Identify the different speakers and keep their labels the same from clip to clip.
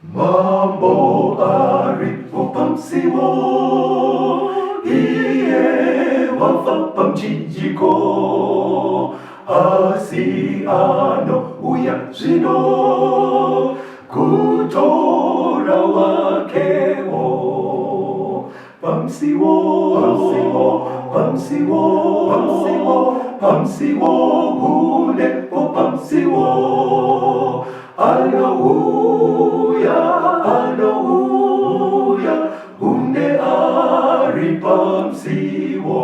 Speaker 1: Mambo aripo pamusiwo, iye wafa pamuchinjiko, asi anouya zvino kutora wakewo. Pamusiwo, pamusiwo, pamusiwo, pamusiwo, pamusiwo, hunepo pamusiwo. Anouya, anouya, hunde ari pamusiwo.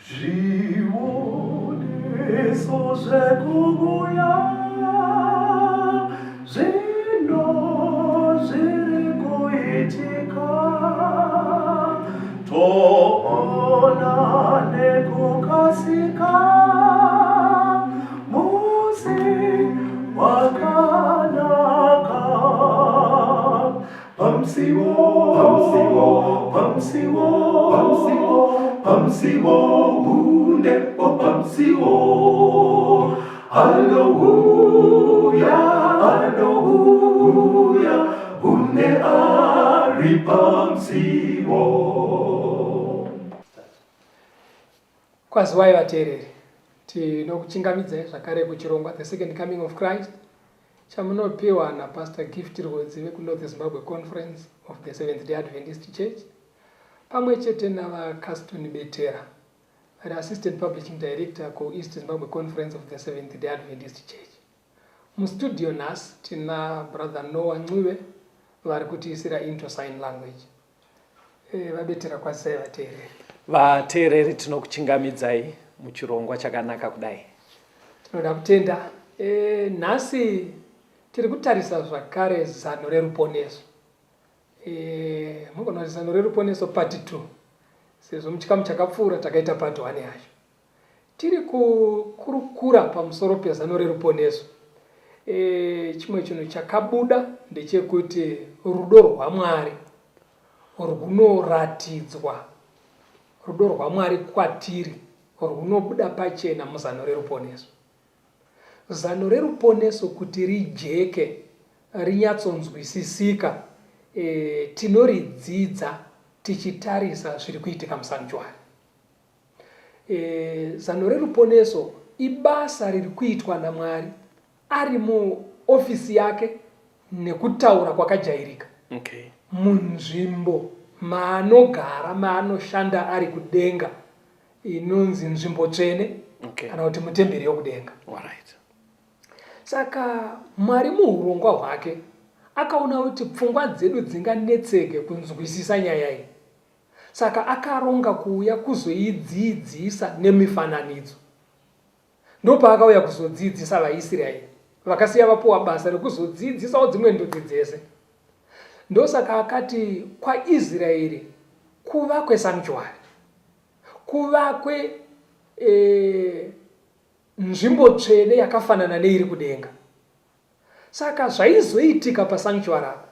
Speaker 1: Zvioneso zvekuuya zvino zviri kuitika, toona nekukasika musi wakanaka. Pamusiwo, pamusiwo, pamusiwo, pamusiwo, pamusiwo, hundepo pamusiwo. Anouya, anouya, hunde ari pamusiwo.
Speaker 2: Kwaziwai vateereri, tinokuchingamidzai zvakare kuchirongwa The Second Coming of Christ chamunopiwa naPastor Gift Rwodzi vekuNorth Zimbabwe Conference of the Seventh Day Adventist Church pamwe chete naVaCaston Betera vari Assistant Publishing Director kuEast Zimbabwe Conference of the Seventh Day Adventist Church. Mustudio nhasi tina Brother Noah Ncube vari kutiisira into sign language. Eh, VaBetera kwazisai vateereri.
Speaker 3: Vateereri tinokuchingamidzai muchirongwa chakanaka kudai.
Speaker 2: Tinoda kutenda. E, nhasi tiri kutarisa zvakare zano reruponeso. E, mugona kuti zano reruponeso part 2 sezvo muchikamu chakapfuura takaita part 1 yacho. Tiri kukurukura pamusoro pezano reruponeso. E, chimwe chinhu chakabuda ndechekuti rudo rwaMwari rwunoratidzwa, rudo rwaMwari kwatiri rwunobuda pachena muzano reruponeso. Zano reruponeso kuti rijeke, rinyatsonzwisisika, e, tinoridzidza tichitarisa zviri kuitika musanctuary. E, zano reruponeso ibasa riri kuitwa naMwari ari muofisi yake nekutaura kwakajairika
Speaker 3: okay.
Speaker 2: Munzvimbo maanogara maanoshanda ari kudenga inonzi nzvimbo tsvene
Speaker 3: okay.
Speaker 2: Kana kuti mutemberi yokudenga.
Speaker 3: Alright.
Speaker 2: Saka Mwari muhurongwa hwake akaona kuti pfungwa dzedu dzinganetseke kunzwisisa nyaya iyi, saka akaronga kuuya kuzoidziidzisa nemifananidzo. Ndopaakauya kuzodziidzisa vaIsraeri vakasiya vapuwa basa rekuzodziidzisawo dzimwe ndudzi dzese. Ndosaka akati kwaIsraeri kuvakwe sanctuary, kuvakwe e, nzvimbo tsvene yakafanana neiri kudenga. Saka zvaizoitika pasanctuary apa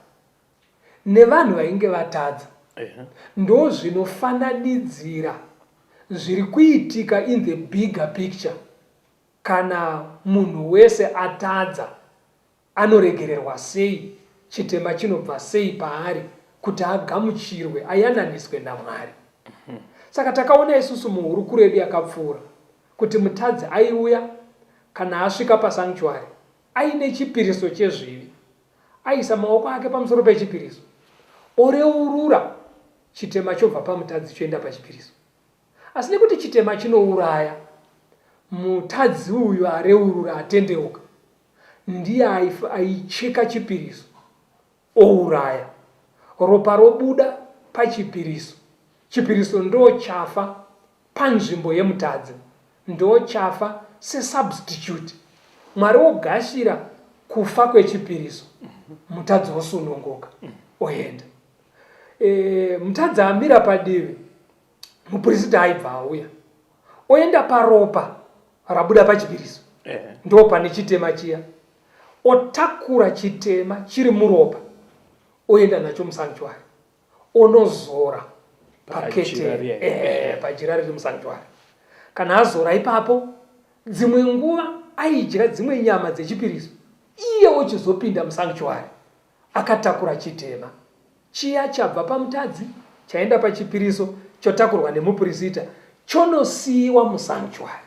Speaker 2: nevanhu vainge vatadza ndozvinofananidzira zviri kuitika in the bigger picture kana munhu wese atadza anoregererwa sei, chitema chinobva sei paari kuti agamuchirwe ayananiswe naMwari. Saka takaona isusu muhurukuro yedu yakapfuura kuti mutadzi aiuya kana asvika pasanctuary aine chipiriso chezvivi, aisa maoko ake pamusoro pechipiriso, oreurura, chitema chobva pamutadzi choenda pachipiriso. Asi nekuti chitema chinouraya, mutadzi uyu areurura atendeuka, ndiye aicheka chipiriso ouraya, ropa robuda pachipiriso, chipiriso ndochafa panzvimbo yemutadzi, ndochafa sesubstitute. Mwari ogashira kufa kwechipiriso, mutadzi osununguka oenda. E, mutadzi amira padivi, mupirisita aibva auya oenda paropa rabuda pachipiriso ndo pane chitema chiya, otakura chitema chiri muropa oenda nacho musanctuary onozora paketeni pajira riri musanctuary. Kana azora ipapo, dzimwe nguva aidya dzimwe nyama dzechipiriso. Iye wochizopinda musanctuary akatakura chitema chiya chabva pamutadzi chaenda pachipiriso chotakurwa nemupirisita chonosiiwa musanctuary.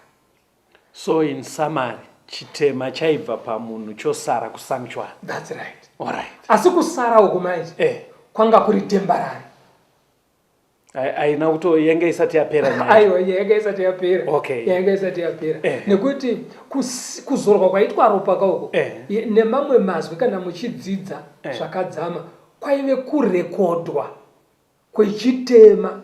Speaker 3: So in summary, chitema chaibva pamunhu chosara kusanctuary.
Speaker 2: That's right.
Speaker 3: All right.
Speaker 2: Asi kusara uku manje
Speaker 3: eh.
Speaker 2: kwanga kuri temporary.
Speaker 3: Aina kuto yanga isati yapera
Speaker 2: nyaya. Aiwa yanga isati yapera.
Speaker 3: Okay.
Speaker 2: Yanga isati yapera.
Speaker 3: Eh.
Speaker 2: Nekuti kuzorwa kwaitwa ropa kauko
Speaker 3: eh.
Speaker 2: Nemamwe mazwi kana muchidzidza
Speaker 3: eh.
Speaker 2: Zvakadzama kwaive kurekodwa kwechitema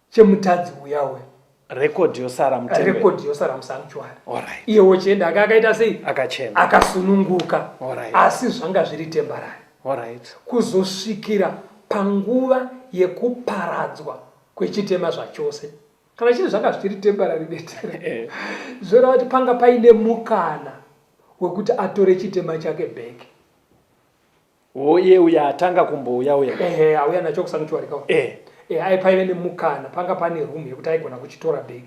Speaker 2: chemutadzi uya uya.
Speaker 3: Record yosara mutemberi.
Speaker 2: Record yosara musanctuary.
Speaker 3: Alright.
Speaker 2: Iye wochienda aka akaita sei?
Speaker 3: Akachena.
Speaker 2: Akasununguka.
Speaker 3: Alright.
Speaker 2: Asi zvanga zviri temporary.
Speaker 3: Alright.
Speaker 2: Kuzosvikira panguva yekuparadzwa kwechitema zvachose. Kana chiri zvanga zvichiri temporary betera.
Speaker 3: Eh.
Speaker 2: Zvoreva kuti panga paine mukana wekuti atore chitema chake back.
Speaker 3: Wo iye uya atanga kumbouya uya.
Speaker 2: Ehe, auya nacho kusanctuary ka.
Speaker 3: Eh.
Speaker 2: Eh, ai paive nemukana, panga pane room yekuti aigona kuchitora back.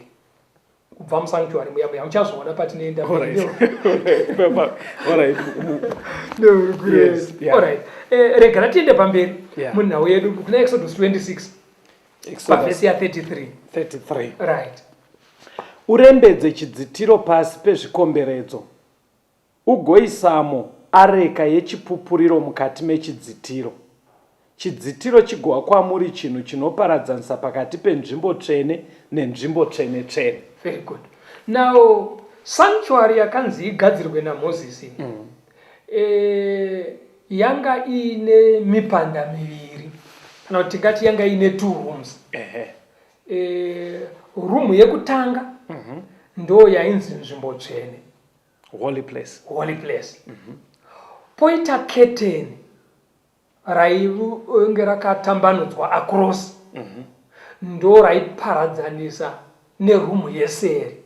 Speaker 2: Kubva musanctuary muya muya muchazoona patinoenda.
Speaker 3: Alright. Alright.
Speaker 2: No,
Speaker 3: yes, yeah.
Speaker 2: Alright. Eh, rega tiende pamberi
Speaker 3: yeah.
Speaker 2: Munhau yedu kuna Exodus 26. Pavhesi ya 33.
Speaker 3: 33.
Speaker 2: Right.
Speaker 3: Urembedze chidzitiro pasi pezvikomberedzo. Ugoisamo areka yechipupuriro mukati mechidzitiro. Chidzitiro chigova kwamuri chinhu chinoparadzanisa pakati penzvimbo tsvene nenzvimbo tsvene-tsvene.
Speaker 2: Very good. Now, sanctuary yakanzi igadzirwe naMozisi mm. E, yanga iine mipanda miviri kana kuti tingati yanga iine two rooms.
Speaker 3: Ehe.
Speaker 2: E, room yekutanga
Speaker 3: mm -hmm.
Speaker 2: ndo yainzi nzvimbo tsvene.
Speaker 3: Holy place.
Speaker 2: Holy place. Mm -hmm. Poita keteni rainge rakatambanudzwa across
Speaker 3: mm -hmm.
Speaker 2: Ndo raiparadzanisa nerumu yeseri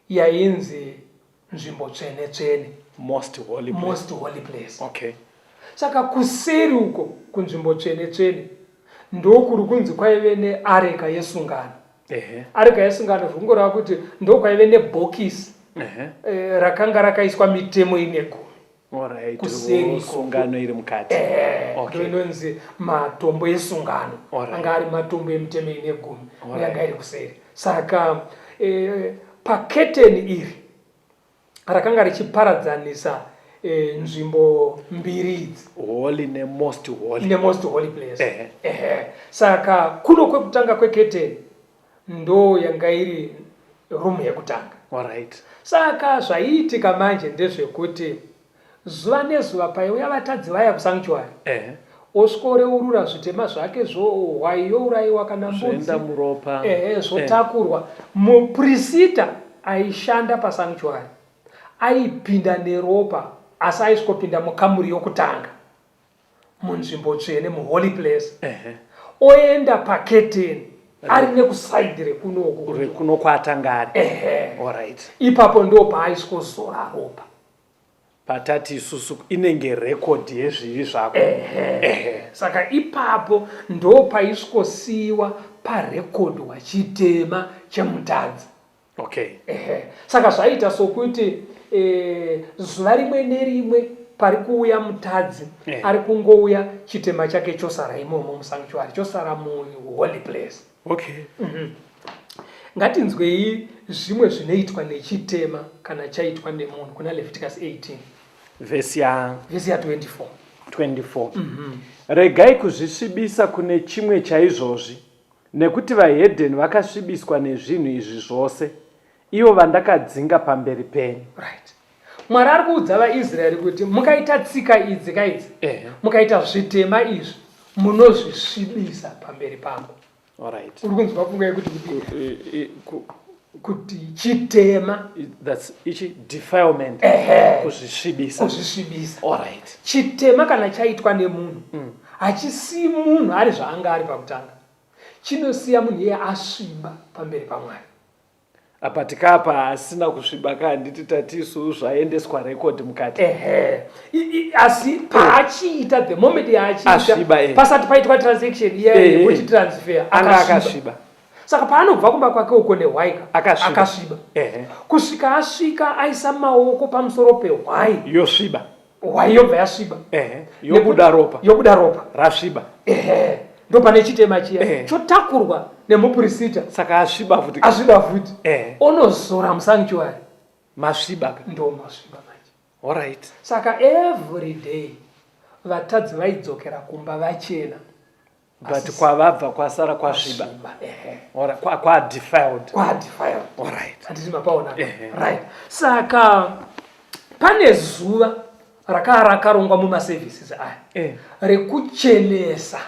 Speaker 2: yainzi nzvimbo tsvene tsvene.
Speaker 3: Most holy place.
Speaker 2: Most holy place.
Speaker 3: Okay.
Speaker 2: Saka kuseri uko kunzvimbo tsvene tsvene ndokuri kunzi kwaive neareka yesungano. Areka yesungano zvingoreva kuti ndokwaive nebhokisi eh, rakanga rakaiswa mitemo ine gumi.
Speaker 3: Kuseri sungano iri mukati.
Speaker 2: Okay. Inonzi matombo esungano. Anga ari matombo emitemo ine gumi yanga iri kuseri. Saka eh, paketeni iri rakanga richiparadzanisa eh, nzvimbo mbiri idzi
Speaker 3: holy nemost holy
Speaker 2: nemost holy place
Speaker 3: ehe.
Speaker 2: Ehe. Saka kuno kwekutanga kweketeni ndo yanga iri room yekutanga.
Speaker 3: Alright.
Speaker 2: Saka zvaiitika manje ndezvekuti Zuva nezuva paiuya vatadzi vaya kusanctuary,
Speaker 3: Ehe.
Speaker 2: osvikoreurura zvitema zvake zvo hwai yourayiwa kana mbudzi
Speaker 3: Zvoenda muropa.
Speaker 2: ehe zvotakurwa. Muprisita aishanda pasanctuary aipinda neropa asi aisvikopinda mukamuri yokutanga munzvimbo tsvene muholy place
Speaker 3: Ehe.
Speaker 2: oenda paketeni ari nekusaidhi rekunoku
Speaker 3: Rekuno kwaatanga ari.
Speaker 2: Ehe.
Speaker 3: Alright.
Speaker 2: Ipapo ndo paaisvikozora ropa.
Speaker 3: Patati isusu inenge record yezvivi zvako.
Speaker 2: Ehe. Saka ipapo ndopaisvikosiiwa parekodwa chitema chemutadzi.
Speaker 3: Okay.
Speaker 2: Ehe. Saka zvaiita sokuti e, zuva rimwe nerimwe pari kuuya mutadzi
Speaker 3: eh,
Speaker 2: ari kungouya chitema chake chosara imomo musanctuary chosara muholy place.
Speaker 3: Okay.
Speaker 2: Mm -hmm. Ngatinzwei zvimwe zvinoitwa nechitema kana chaitwa nemunhu kuna Leviticus 18
Speaker 3: vhesi ya
Speaker 2: vhesi ya 24.
Speaker 3: 24. Mm -hmm. Regai kuzvisvibisa kune chimwe chaizvozvi, nekuti vahedheni vakasvibiswa nezvinhu izvi zvose, ivo vandakadzinga pamberi penyu.
Speaker 2: Right. Mwari ari kuudza vaIsraeri kuti mukaita tsika idzi kaidzi,
Speaker 3: eh,
Speaker 2: mukaita zvitema izvi, munozvisvibisa pamberi pangu.
Speaker 3: Alright.
Speaker 2: Uri kunzwa pfungwa yekuti kuti kuti chitema
Speaker 3: that's ichi defilement kuzvisvibisa
Speaker 2: kuzvisvibisa.
Speaker 3: Alright.
Speaker 2: Chitema kana chaitwa nemunhu hachisii munhu ari zvaanga ari pakutanga, chinosiya munhu iye asviba pamberi paMwari.
Speaker 3: Apa tikapa asina kusviba ka handiti tati isu zvaendeswa record mukati.
Speaker 2: Ehe. Asi paachiita the moment yaachiita
Speaker 3: Asviba, eh.
Speaker 2: pasati paitwa transaction iya
Speaker 3: Eh, eh.
Speaker 2: yekuti transfer
Speaker 3: Anga akasviba.
Speaker 2: Saka paanobva kumba kwake uko nehwai ka
Speaker 3: Akasviba.
Speaker 2: akasviba.
Speaker 3: Ehe.
Speaker 2: Kusvika asvika aisa maoko pamusoro pehwai
Speaker 3: Yosviba.
Speaker 2: Hwai yobva yasviba.
Speaker 3: Ehe, yobuda ropa.
Speaker 2: Yobuda ropa.
Speaker 3: Rasviba.
Speaker 2: Ehe. Ndopane chitema chiya. Chotakurwa nemupurisita.
Speaker 3: Saka asviba futi.
Speaker 2: Asviba futi. Onozora musanctuary.
Speaker 3: Masviba ka.
Speaker 2: Ndo masviba manje.
Speaker 3: Alright.
Speaker 2: Saka every day vatadzi vaidzokera kumba vachena.
Speaker 3: But kwavabva kwasara kwasviba. Kwa kwa defiled.
Speaker 2: Kwa defiled.
Speaker 3: Alright.
Speaker 2: Handiti mapaona. Right. Saka pane zuva rakaa rakarongwa mumaservices aya rekuchenesa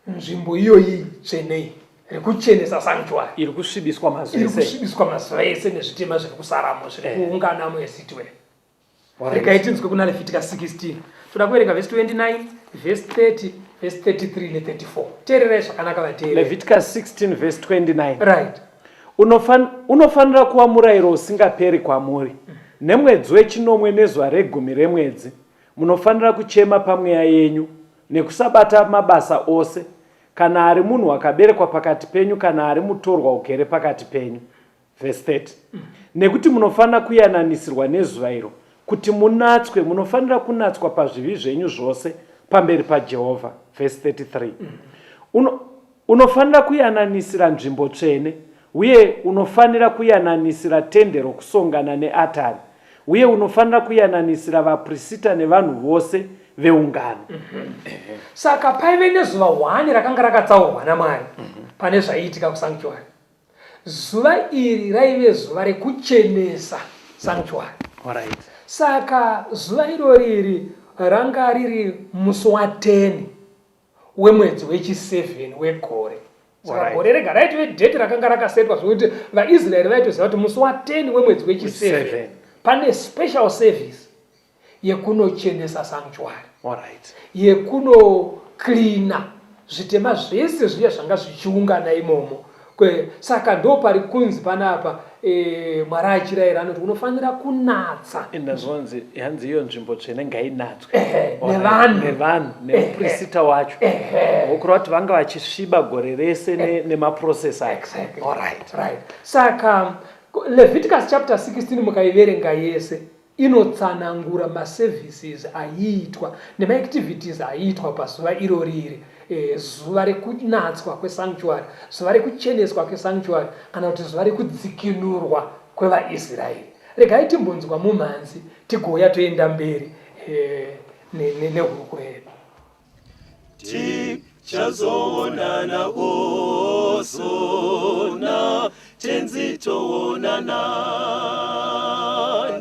Speaker 2: nzvimbo iyoyi tsvenei, rekuchenesa sanctuary
Speaker 3: iri kusvibiswa mazuva
Speaker 2: iri kusvibiswa mazuva ese nezvitema zviri kusaramo zviri kuunganamo esitwe. Regai tinzwe kuna Leviticus 16. Toda kuverenga vhesi 29, vhesi 30, vhesi 33 ne34. Teererai zvakanaka vateereri.
Speaker 3: Leviticus 16 vhesi 29.
Speaker 2: Right.
Speaker 3: Unofanira kuva murayiro usingaperi kwamuri. Nemwedzi wechinomwe nezuva regumi remwedzi, munofanira kuchema pamweya yenyu, nekusabata mabasa ose, kana ari munhu wakaberekwa pakati penyu kana ari mutorwa ugere pakati penyu. Verse 30. Nekuti munofanira kuyananisirwa nezuva iro, kuti munatswe, munofanira kunatswa pazvivi zvenyu zvose pamberi paJehovha. Verse 33. Unofanira kuyananisira nzvimbo tsvene, uye unofanira kuyananisira tende rokusongana neatari, uye unofanira kuyananisira vaprisita nevanhu vose veungano.
Speaker 2: Saka paive nezuva hwani rakanga rakatsaurwa naMwari pane zvaiitika kusanctuary. Zuva iri raive zuva rekuchenesa sanctuary.
Speaker 3: Alright.
Speaker 2: Saka zuva irori iri ranga riri musi wa 10 wemwedzi wechi7 wegore. Saka gore rega raitove date rakanga rakasetwa zvekuti vaIsraeri vaitoziva kuti musi wa 10 wemwedzi wechi7 pane special service yekunochenesa sanctuary.
Speaker 3: Alright.
Speaker 2: Yekunocleana zvitema zvese zviya zvanga zvichiungana imomo. Saka ndo pari kunzi panapa Mwari achirayira anoti unofanira kunatsa.
Speaker 3: Enda zvonzi hanzi iyo nzvimbo tsvene ngainatswe.
Speaker 2: Nevanhu.
Speaker 3: Nevanhu, nemuprista wacho. Vokureva kuti vanga vachisviba gore rese nemaprocess aya.
Speaker 2: Exactly.
Speaker 3: Alright.
Speaker 2: Right. Saka Leviticus chapter 16 mukaiverenga yese inotsanangura maservices aiitwa nemaactivities aiitwa pazuva irori iri, zuva rekunatswa kwesanctuary, zuva rekucheneswa kwesanctuary, kana kuti zuva rekudzikinurwa kwevaIsraeri. Regai timbonzwa mumhanzi tigouya toenda mberi nehurukuro yedu.
Speaker 1: Tichazoonana osona, Tenzi toonana,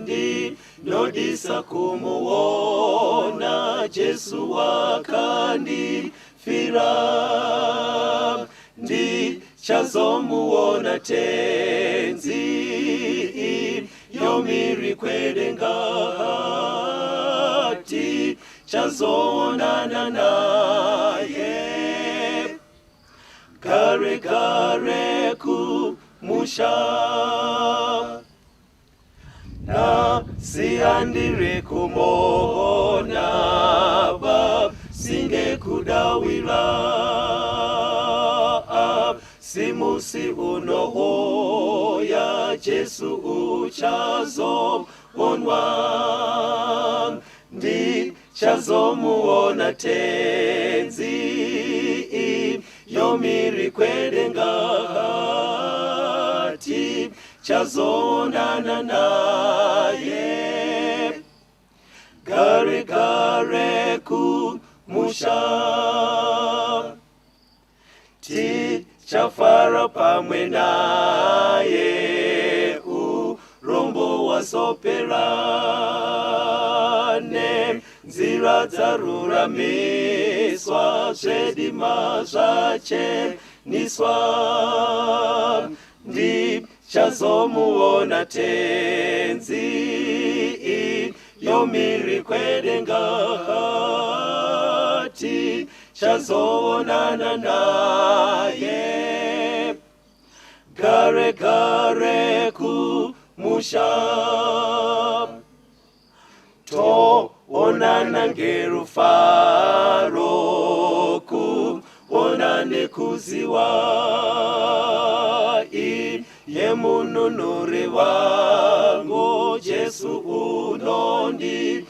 Speaker 1: ndinodisa kumuona Jesu wakandifira. Ndichazomuona Tenzi yomiri kwedenga, tichazoonana naye gare gare kumusha. Nhasi handiri kumuona vasinge kudawira, simusi unouya Jesu uchazoonwa. Ndichazomuona Tenzi yomiri kwedenga, tichazoonana naye gare gare kumusha. Tichafara pamwe naye urombo wasopera, nenzira dzaruramiswa zvedima zvacheniswa. Ndichazomuona Tenzi yomiri kwedenga, tichazoonana naye gare gare kumusha. Toonana ngerufaro kuona nekuziwa iye mununuri wangu Jesu unondidisa.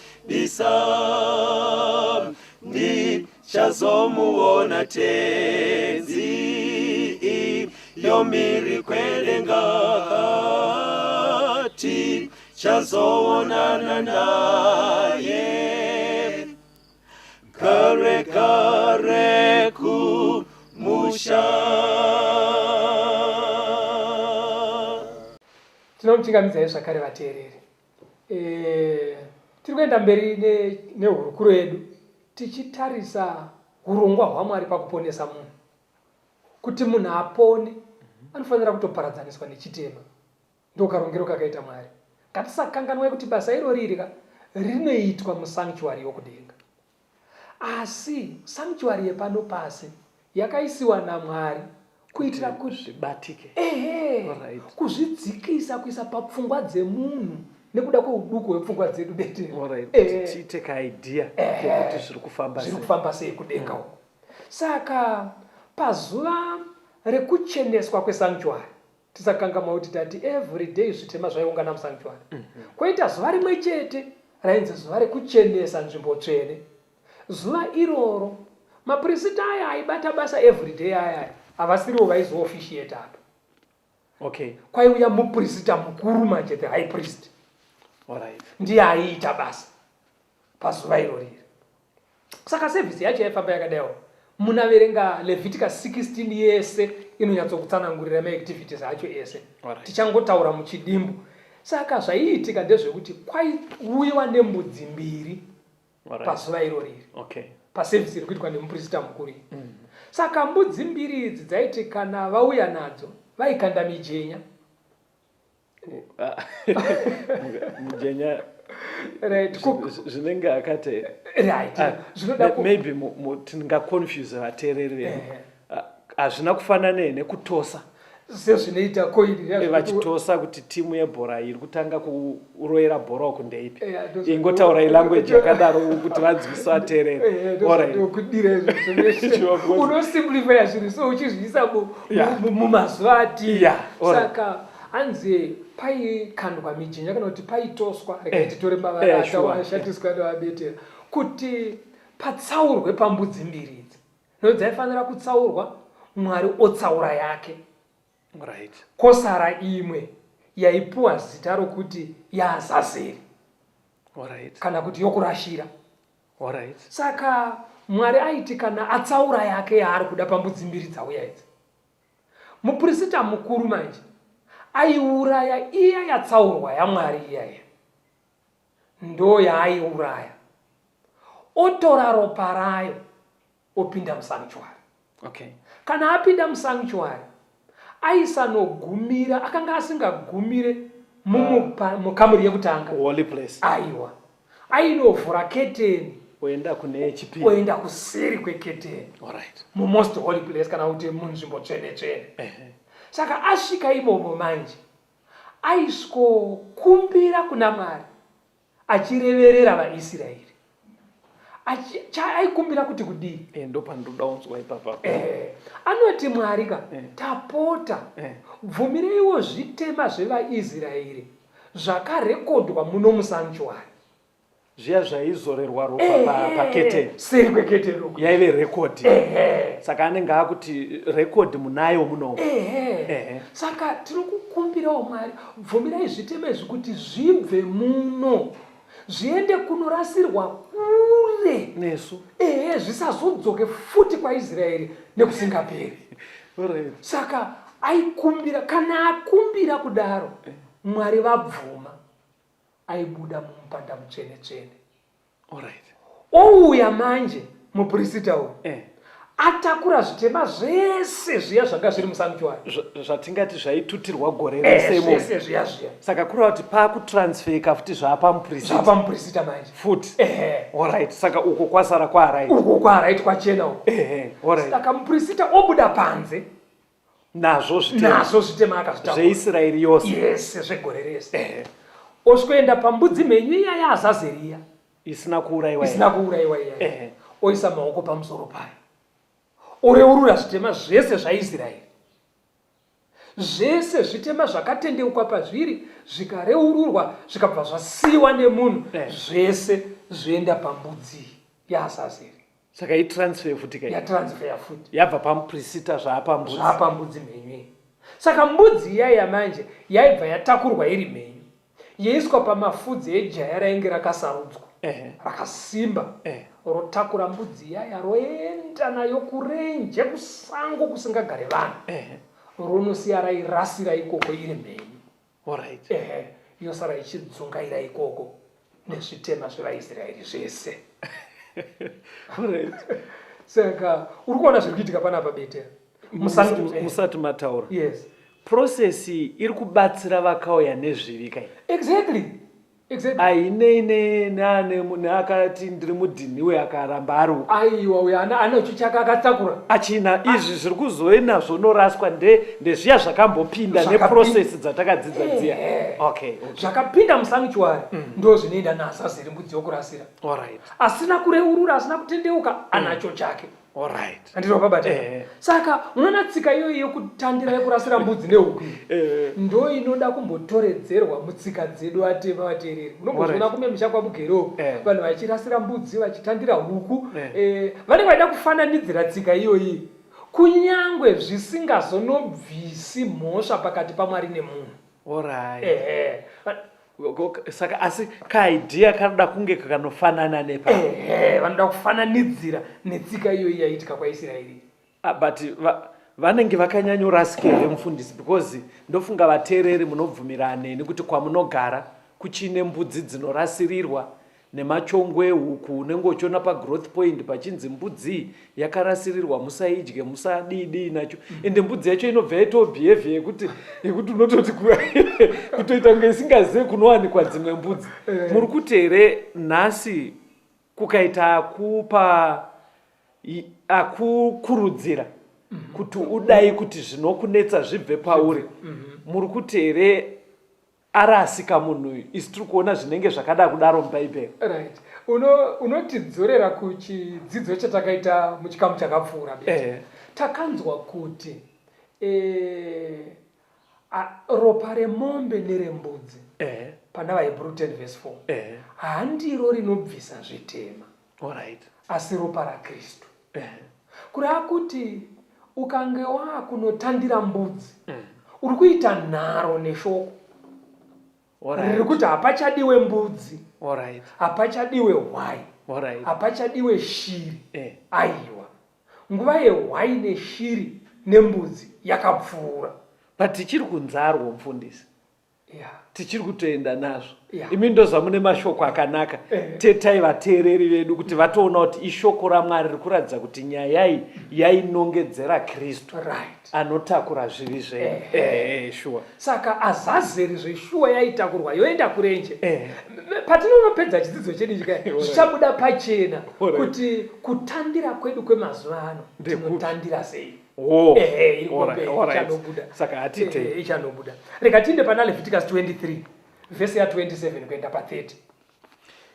Speaker 1: Ndichazomutarisa, ndichazomuona Tenzi, iyo mhiri kwedenga, tichazoonana naye. Kare kare kumusha.
Speaker 2: Tinomuchingamidzai zvakare vateereri. E, tiri kuenda mberi nehurukuro ne yedu tichitarisa urongwa hwaMwari pakuponesa munhu. Kuti munhu apone anofanira kutoparadzaniswa nechitema. Ndokarongero kakaita Mwari. Ngatisakanganwai kuti basa irori iri ka rinoitwa musanctuary yokudenga. Asi sanctuary yepano pasi yakaisiwa naMwari kuitira kuti
Speaker 3: zvibatike.
Speaker 2: Ehe,
Speaker 3: Alright.
Speaker 2: kuzvidzikisa kuisa papfungwa dzemunhu nekuda kweuduku hwepfungwa dzedu bete.
Speaker 3: Alright,
Speaker 2: Ehe.
Speaker 3: kuti tiite kaidea kekuti zviri kufamba
Speaker 2: zviri
Speaker 3: sei.
Speaker 2: kufamba sei kudenga uko. Saka pazuva rekucheneswa kwesanctuary Tisakangamwa kuti tati every day zvitema zvaiungana musanctuary. Kwoita zuva rimwe chete rainzi zuva rekuchenesa nzvimbo tsvene. Zuva iroro mapirisita aya aibata basa every day aya aya havasiriwo vaizoofficiate apa.
Speaker 3: Okay.
Speaker 2: Kwaiuya mupirisita mukuru manje the high priest.
Speaker 3: Alright.
Speaker 2: Ndiye aiita basa pazuva irori iri. Saka service yacho yaifamba yakadaiwo. Munaverenga Leviticus 16 yese inonyatsokutsanangurira maactivities acho ese.
Speaker 3: Alright.
Speaker 2: Tichangotaura muchidimbu. Saka zvaiitika ndezvekuti kwaiuyiwa nembudzi mbiri
Speaker 3: Alright.
Speaker 2: pazuva irori iri.
Speaker 3: Okay.
Speaker 2: Paservice iri kuitwa nemuprista mukuru iyi. Saka mbudzi mbiri idzi dzaiti kana vauya nadzo vaikanda mijenya.
Speaker 3: Mujenya
Speaker 2: Right.
Speaker 3: Zvinenge akati
Speaker 2: right.
Speaker 3: Ah,
Speaker 2: Zvinoda ku
Speaker 3: maybe tingaconfuse vateereri vedu. Ah, hazvina kufanana nekutosa
Speaker 2: sezvinoita koini riya
Speaker 3: eh, vachitosa kuti timu yebhora iri kutanga kuroyera bhora uku ndeipi
Speaker 2: eh,
Speaker 3: ingotaura ilanguage yakadaro kuti vanzwisa vateereri
Speaker 2: eh, kudira izvo unosimplifya zvinhu so uchizviisa mumazuva atiri saka hanzi paikandwa mijenya kana kuti paitoswa rega eh, titore mavara eh, ashatiswa nevabetera kuti patsaurwe pambudzi mbiri idzi no dzaifanira kutsaurwa mwari otsaura yake
Speaker 3: right.
Speaker 2: Kosara imwe yaipuwa zita rokuti yaazazeri
Speaker 3: right.
Speaker 2: Kana kuti yokurashira
Speaker 3: right.
Speaker 2: Saka mwari aiti kana atsaura yake yaari kuda pambudzi mbiri dzauya idzi Mupirisita mukuru manje aiuraya iya yatsaurwa yaMwari iya iya ndo yaaiuraya otora ropa rayo opinda musanctuary.
Speaker 3: Okay.
Speaker 2: Kana apinda musanctuary aisanogumira akanga asingagumire mukamuri yekutanga
Speaker 3: holy place.
Speaker 2: Aiwa ainovhura keteni
Speaker 3: oenda kune yechipiri
Speaker 2: oenda kuseri kweketeni
Speaker 3: right.
Speaker 2: mumost holy place kana kuti munzvimbo tsvene tsvene saka asvika imomo manje aiswokumbira kuna mwari achireverera vaisraeri aikumbira kuti kudii
Speaker 3: eh, ndopandinoda kunzwa ipapa
Speaker 2: eh, anoti mwari ka eh. tapota eh. bvumireiwo zvitema zvevaisraeri zvakarekodwa muno musanctuary
Speaker 3: zviya zvaizorerwa ropa paketeni
Speaker 2: seri kweketeni uku
Speaker 3: yaive rekodhi saka anenge akuti rekodhi munayo munomu
Speaker 2: saka tiri kukumbirawo mwari bvumirai zvitema izvi kuti zvibve muno zviende kunorasirwa kure
Speaker 3: nesu
Speaker 2: ehe zvisazodzoke futi kwaisraeri nekusingaperi saka aikumbira kana akumbira kudaro eh. Mwari vabvuma aibuda mumupanda mutsvene tsvene.
Speaker 3: Alright.
Speaker 2: Ouya manje mupurisita uyu
Speaker 3: eh.
Speaker 2: Atakura zvitema zvese zviya zvanga zviri musanctuary
Speaker 3: zvatingati zvaitutirwa gore
Speaker 2: eh,
Speaker 3: rese imomo
Speaker 2: zvese zviya zviya.
Speaker 3: Saka kureva kuti pakutransfeka futi zvaapa mupurisita
Speaker 2: zvapa mupurisita manje
Speaker 3: futi
Speaker 2: ehe.
Speaker 3: Alright, saka uko kwasara kwaaright
Speaker 2: uko kwaaright kwachena uko
Speaker 3: ehe. Alright.
Speaker 2: Saka mupurisita obuda panze
Speaker 3: nazvo zvitema
Speaker 2: nazvo zvitema akazvitakura
Speaker 3: zveisraeri yose
Speaker 2: yese zvegore rese eh. osvikoenda pambudzi mhenyu iya yaazazeri iya
Speaker 3: isina kuurayiwa
Speaker 2: isina kuurayiwa iya
Speaker 3: eh.
Speaker 2: oisa maoko pamusoro payo oreurura zvitema zvese zvaisraeri zvese zvitema zvakatendeukwa pazviri zvikareururwa zvikabva zvasiyiwa nemunhu
Speaker 3: eh.
Speaker 2: zvese zvoenda pambudzi yaAzazeri.
Speaker 3: Saka itransfer futi kai?
Speaker 2: Yatransfer futi.
Speaker 3: Yabva pamuprisita zvaapa mbudzi.
Speaker 2: Zvaapa mbudzi mhenyu iyi. Saka mbudzi iya yamanje yaibva yatakurwa iri mhenyu yoiswa pamafudzi ejaya rainge rakasarudzwa rakasimba rotakura mbudzi iyaya roenda nayo kurenje kusango kusingagare vanhu ronosiya rairasira ikoko iri mhenyu.
Speaker 3: Alright.
Speaker 2: Ehe, yosara ichidzungaira ikoko nezvitema zvevaIsraeri zvese.
Speaker 3: Alright.
Speaker 2: Saka uri kuona zviri kuitika panapa Betera.
Speaker 3: Musati mataura.
Speaker 2: Yes.
Speaker 3: Process iyi iri kubatsira vakauya nezvivi kai.
Speaker 2: Exactly. Exactly.
Speaker 3: Hainei neakati ndiri mudhinhiwe akaramba ari uko.
Speaker 2: Aiwa uyo ana anacho chake akatakura.
Speaker 3: Achina izvi zviri kuzove nazvo noraswa nde ndezviya zvakambopinda neprocess dzatakadzidza dziya. Okay,
Speaker 2: okay. Zvakapinda musanctuary ndo zvinoenda naAzazeri mbudzi yokurasira.
Speaker 3: All right.
Speaker 2: Asina kureurura asina kutendeuka anacho chake.
Speaker 3: Alright.
Speaker 2: Handiti wapabata?
Speaker 3: Eh.
Speaker 2: Saka unoona tsika iyoyi yekutandira yekurasira mbudzi nehuku iyi
Speaker 3: Eh.
Speaker 2: ndo inoda kumbotoredzerwa mutsika dzedu atema vateereri. Unombozoona
Speaker 3: Alright.
Speaker 2: kume misha kwamugere uku
Speaker 3: Eh.
Speaker 2: vanhu vachirasira mbudzi vachitandira huku
Speaker 3: Eh.
Speaker 2: eh, vanenge vachida kufananidzira tsika iyoyi kunyangwe zvisingazonobvisi mhosva pakati paMwari nemunhu.
Speaker 3: Alright.
Speaker 2: Ehe.
Speaker 3: Saka asi kaidea kanoda kunge kakanofanana nepa.
Speaker 2: Ehe, vanoda kufananidzira netsika iyoyi yaiitika kwaIsraeri.
Speaker 3: Ah, but vanenge vakanyanyorasika here mufundisi because ndofunga vateereri munobvumirana neni kuti kwamunogara kuchine mbudzi dzinorasirirwa Nemachongwe ehuku unenge uchiona pagrowth point pachinzi mbudzi iyi yakarasirirwa musaidye musadii dii nacho ende mbudzi yacho inobva yaitawo behavior yekuti yekuti unototi kutoita kunge isingazive kunowanikwa dzimwe mbudzi eh. Muri kuti here nhasi kukaita akupa akukurudzira kuti udai kuti zvinokunetsa zvibve pauri muri kuti here Arasika munhu uyu isu tiri kuona zvinenge zvakada kudaro mubhaibheri.
Speaker 2: Right. Unotidzorera kuchidzidzo chatakaita muchikamu chakapfuura bete.
Speaker 3: Eh.
Speaker 2: Takanzwa kuti eh, a, ropa remombe nerembudzi
Speaker 3: Eh.
Speaker 2: pana vaHebrew 10 verse 4
Speaker 3: Eh.
Speaker 2: handiro rinobvisa zvitema
Speaker 3: Alright.
Speaker 2: asi ropa raKristu.
Speaker 3: Eh.
Speaker 2: Kureva kuti ukange wakunotandira mbudzi uri kuita nharo neshoko riri kuti hapachadiwe mbudzi, hapachadiwe hwai, hapachadiwe shiri.
Speaker 3: Eh.
Speaker 2: Aiwa, nguva yehwai neshiri nembudzi yakapfuura.
Speaker 3: But tichiri kunzarwo mufundisi.
Speaker 2: Yeah.
Speaker 3: Tichiri kutoenda nazvo.
Speaker 2: Yeah.
Speaker 3: Imi ndozvamune mashoko akanaka.
Speaker 2: Eh.
Speaker 3: Tetai vateereri vedu kuti vatoona kuti ishoko raMwari riri kuratidza kuti nyaya iyi yainongedzera Kristu.
Speaker 2: Right.
Speaker 3: Anotakura zvivi zvedu.
Speaker 2: Eh.
Speaker 3: Eh, eh, sure.
Speaker 2: Saka Azazeri zveshuwa yaitakurwa yoenda kurenje.
Speaker 3: Eh.
Speaker 2: Patinonopedza chidzidzo chedu ichi kai, zvichabuda pachena
Speaker 3: Alright.
Speaker 2: kuti kutandira kwedu kwemazuva ano
Speaker 3: Ndekupi?
Speaker 2: tinotandira sei.
Speaker 3: Oh,
Speaker 2: Ehe, iri
Speaker 3: alright,
Speaker 2: kumberi,
Speaker 3: alright.
Speaker 2: ichanobuda.
Speaker 3: Saka hatite.
Speaker 2: Ehe, ichanobuda. Rega tiinde pana Leviticus 23 vhesi ya 27 kuenda pa 30.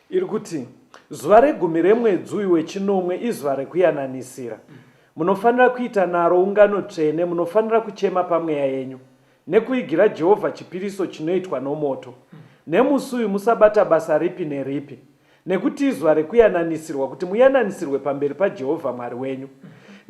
Speaker 3: Iri kuti zuva regumi remwedzi uyu wechinomwe izuva rekuyananisira. Munofanira kuita naro ungano tsvene, munofanira kuchema pamweya yenyu, nekuigira Jehovha chipiriso chinoitwa nomoto. Nemusi uyu musabata basa ripi neripi. Nekuti izuva rekuyananisirwa, kuti muyananisirwe pamberi paJehovha Mwari wenyu.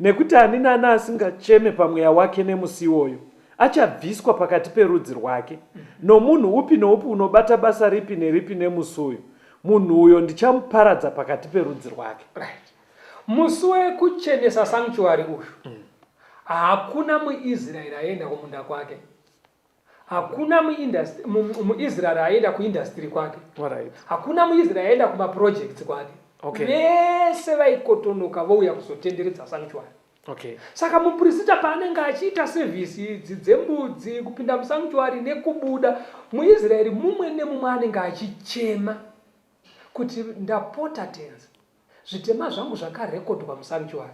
Speaker 3: Nekuti ani naani asingacheme pamweya wake nemusi iwoyo, achabviswa pakati perudzi rwake. Nomunhu upi noupi unobata basa ripi neripi nemusi uyu, munhu uyo ndichamuparadza pakati perudzi rwake.
Speaker 2: Right. Musi wekuchenesa sanctuary uyu, hakuna muIsraeri aienda kumunda kwake. Hakuna muIsraeri aienda kuindustry kwake.
Speaker 3: Alright.
Speaker 2: Hakuna muIsraeri aienda kumaprojects kwake.
Speaker 3: Okay.
Speaker 2: Vese vaikotonoka vouya kuzotenderedza sanctuary.
Speaker 3: Okay.
Speaker 2: Saka muprista paanenge achiita sevhisi idzi dzembudzi, kupinda musanctuary nekubuda, muIsraeri mumwe nemumwe anenge achichema kuti ndapota tenzi, zvitema zvangu zvakarekodwa musanctuary.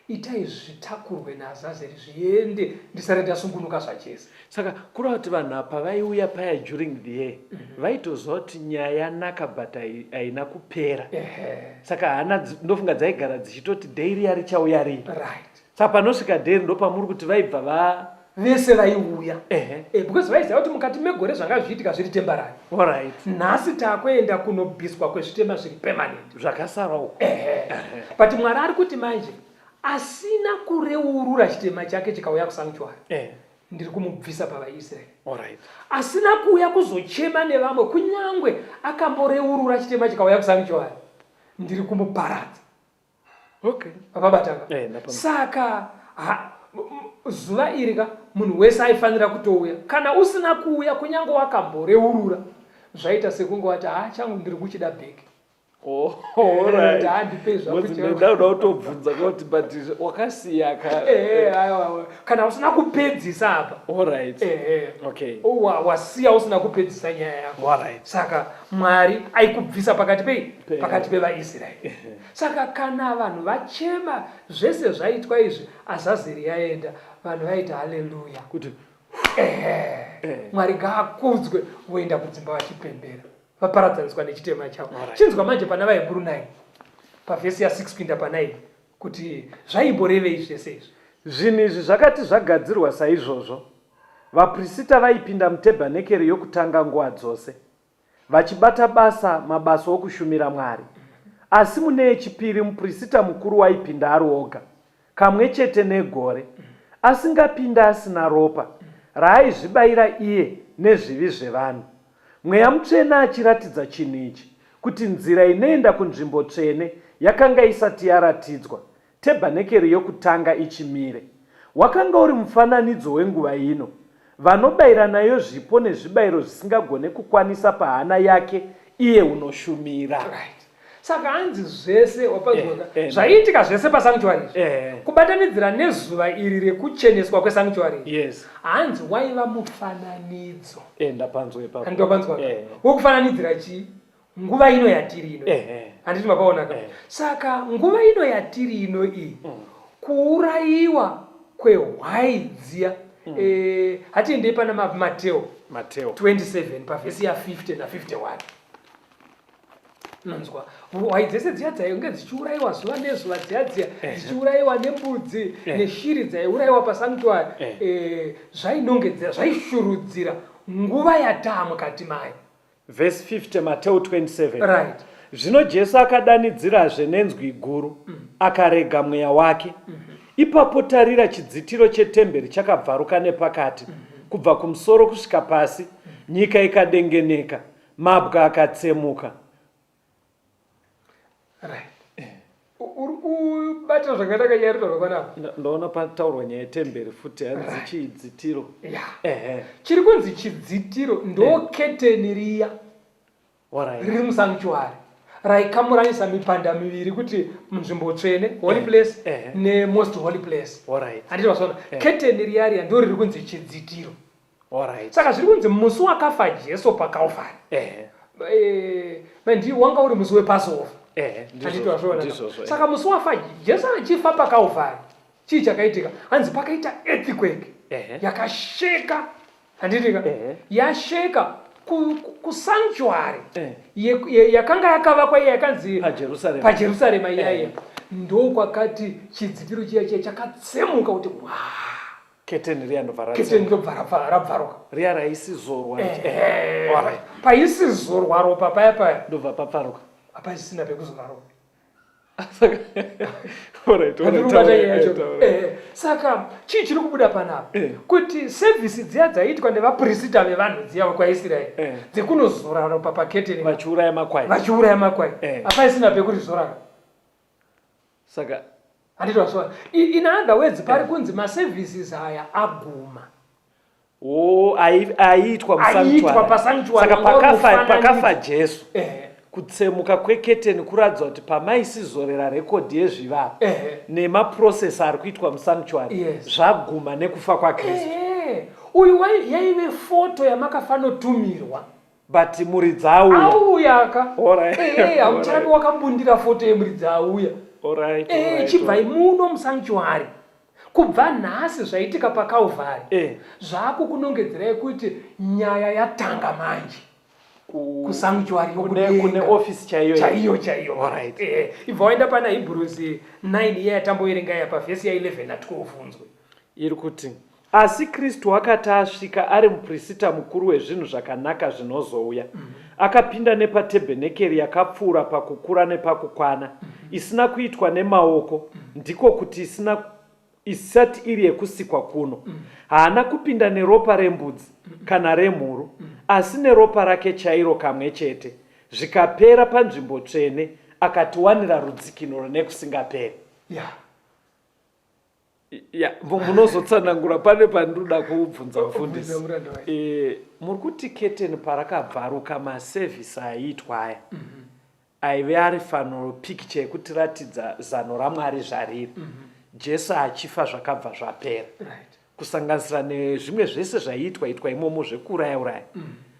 Speaker 2: Itai zvitakurwe naAzazeri zviende ndisare ndasungunuka zvachese.
Speaker 3: Saka kureva kuti vanhu apa vaiuya paya during the year vaitoziva kuti nyaya yanaka but haina kupera.
Speaker 2: Ehe.
Speaker 3: Saka hana ndofunga dzaigara dzichitoti day riya richauya rii.
Speaker 2: Right.
Speaker 3: Saka panosvika day iri ndopamuri kuti vaibva va.
Speaker 2: Vese vaiuya because vaiziva kuti mukati megore zvanga zvichiitika zviri temporary.
Speaker 3: Alright.
Speaker 2: Nhasi takuenda kunobviswa kwezvitema zviri permanent.
Speaker 3: Zvakasara uko.
Speaker 2: But Mwari ari kuti manje asina kureurura chitema chake chikauya kusanctuary, ndiri kumubvisa pavaIsraeri.
Speaker 3: Alright.
Speaker 2: Asina kuuya kuzochema nevamwe kunyangwe akamboreurura chitema chikauya kusanctuary, ndiri kumuparadza.
Speaker 3: Okay.
Speaker 2: Papabataka. Saka ha, zuva iri ka munhu wese aifanira kutouya. Kana usina kuuya kunyange wakamboreurura zvaita sekunge wati ha changu ndiri kuchida back.
Speaker 3: Oh, alright.
Speaker 2: Handipei
Speaker 3: zvako chero. Ndauda kutobvunza kuti but wakasiya ka.
Speaker 2: Aiwa. Kana usina kupedzisa apa.
Speaker 3: Alright. Okay.
Speaker 2: Wasiya usina kupedzisa nyaya yako.
Speaker 3: Alright.
Speaker 2: Saka Mwari aikubvisa pakati pei? Pakati pevaIsraeri. Saka kana vanhu vachema zvese zvaitwa izvi, Azazeri yaenda, vanhu vaiti haleluya.
Speaker 3: Kuti
Speaker 2: Mwari ngaakudzwe, voenda kudzimba vachipembera. Vaparadzaniswa nechitema chavo. Chinzwa manje pana vaHebhuru 9 pavhesi ya 6 kuinda pa 9 kuti zvaimborevei zvese izvi.
Speaker 3: Zvinhu izvi zvakati zvagadzirwa saizvozvo, vaprisita vaipinda mutebhanekeri yokutanga nguva dzose, vachibata basa mabasa okushumira Mwari. Asi mune yechipiri muprisita mukuru waipinda ari oga, kamwe chete negore, asingapinde asina ropa, raaizvibayira iye nezvivi zvevanhu. Mweya Mutsvene achiratidza chinhu ichi, kuti nzira inoenda kunzvimbo tsvene yakanga isati yaratidzwa, tebhanekeri yokutanga ichimire. Wakanga uri mufananidzo wenguva ino. Vanobayira nayo zvipo nezvibayiro zvisingagone kukwanisa pahana yake iye unoshumira.
Speaker 2: Right. Saka hanzi zvese wapanzwaka zvaiitika zvese pasanctuary izvi kubatanidzira nezuva iri rekucheneswa kwesanctuary
Speaker 3: Yes.
Speaker 2: Hanzi waiva mufananidzo.
Speaker 3: Ndapanzwa ipapo.
Speaker 2: Handiti wapanzwaka? Wekufananidzira chii? Nguva ino yatiri ino. Handiti mapaonaka? Saka nguva ino yatiri ino iyi kuurayiwa kwehwai dziya hatiendei pana Mateo.
Speaker 3: Mateo
Speaker 2: 27 pavhesi ya 50 na 51. Unonzwa hwai dzese dziya dzainge dzichiurayiwa zuva nezuva dziya dziya dzichiurayiwa nembudzi neshiri dzaiurayiwa pasanctuary, zvainongedzera zvaishurudzira nguva yataa mukati mayo.
Speaker 3: Verse 50 Mateo 27.
Speaker 2: Right.
Speaker 3: Zvino Jesu akadanidzirazve nenzwi guru, akarega mweya wake. Ipapo tarira chidzitiro chetemberi chakabvaruka nepakati, kubva kumusoro kusvika pasi, nyika ikadengeneka, mabwe akatsemuka.
Speaker 2: Right. Uri kubatira zvakanaka nyaya iri panapa?
Speaker 3: Ndaona pataurwa nyaya yetemberi futi, hanzi chidzitiro.
Speaker 2: Yeah. Chiri kunzi chidzitiro ndo keteni riya riri musanctuary raikamuranisa mipanda miviri kuti munzvimbo tsvene, holy place, nemost holy place. Handiti vasona? Keteni riya riya ndo riri kunzi chidzitiro.
Speaker 3: Alright.
Speaker 2: Saka zviri kunzi musi wakafa Jesu paCalvary. Mandi wanga uri musi wePassover. Handiti wazviona? Saka musi wafa Jesu achifa paCalvary, chii chakaitika? Hanzi pakaita earthquake yakasheka. Handiti ka? Yasheka kusanctuary yakanga yakavakwa iya yakanzi
Speaker 3: paJerusarema.
Speaker 2: PaJerusarema iya iya. Ndokwakati chidzitiro chiya chiya chakatsemuka kuti waa.
Speaker 3: Keteni riya ndobva
Speaker 2: ratsemuka. Keteni ndobva rabvaruka.
Speaker 3: Riya raisizorwa.
Speaker 2: Alright. Paisizorwa ropa paya paya.
Speaker 3: Ndobva papfaruka.
Speaker 2: Hapaisisina pekuzora ropa.
Speaker 3: Saka alright, alright.
Speaker 2: Saka chii chiri kubuda panapa? Kuti service dziya dzaiitwa nevaprista vevanhu dziya vekwaIsraeri dzekunozora ropa paketeni
Speaker 3: vachiuraya makwai.
Speaker 2: Vachiuraya makwai. Hapaisina pekurizora.
Speaker 3: Saka
Speaker 2: handiti wasona? In other words, pari kunzi maservices aya aguma.
Speaker 3: Oh, aiitwa
Speaker 2: Aiitwa pasanctuary.
Speaker 3: Saka pakafa Jesu, kutsemuka kweketeni kuratidza kuti pamaisizorera rekodhi yezvivava nemaprocess ari kuitwa musanctuary zvaguma nekufa kwaKristu.
Speaker 2: Uyu yaive foto yamakafanotumirwa.
Speaker 3: But muridzi auya.
Speaker 2: Auya ka. Haucharambi wakambundira foto yemuridzi auya. Chibvai muno musanctuary. Kubva nhasi zvaitika paCalvary zvakukunongedzerai kuti nyaya yatanga manje. Kusanctuary
Speaker 3: yokudenga. Kune office chaiyo.
Speaker 2: Chaiyo chaiyo. Ibva waenda pana Hebrews 9 iya yatamboverenga iya pavhesi ya 11 na 12 unzwe.
Speaker 3: Iri kuti. Asi Kristu wakati asvika ari muprisita mukuru wezvinhu zvakanaka zvinozouya, akapinda nepatebhenekeri yakapfuura pakukura nepakukwana, isina kuitwa nemaoko, ndiko kuti isina isati iri yekusikwa kuno. Haana kupinda neropa rembudzi kana remhuru, asi neropa rake chairo kamwe chete, zvikapera panzvimbo tsvene, akatiwanira rudzikinuro nekusingaperi.
Speaker 2: Yeah.
Speaker 3: Ya, munozotsanangura pane pandinoda kubvunza mufundisi. E, muri kuti keteni parakabvaruka masevhisi aiitwa aya mm -hmm. aive ari fanoro pikicha yekutiratidza zano raMwari zvariri mm -hmm. Jesu achifa zvakabva zvapera
Speaker 2: right.
Speaker 3: Kusanganisira nezvimwe zvese zvaiitwa itwa imomo zvekuuraya uraya mm -hmm.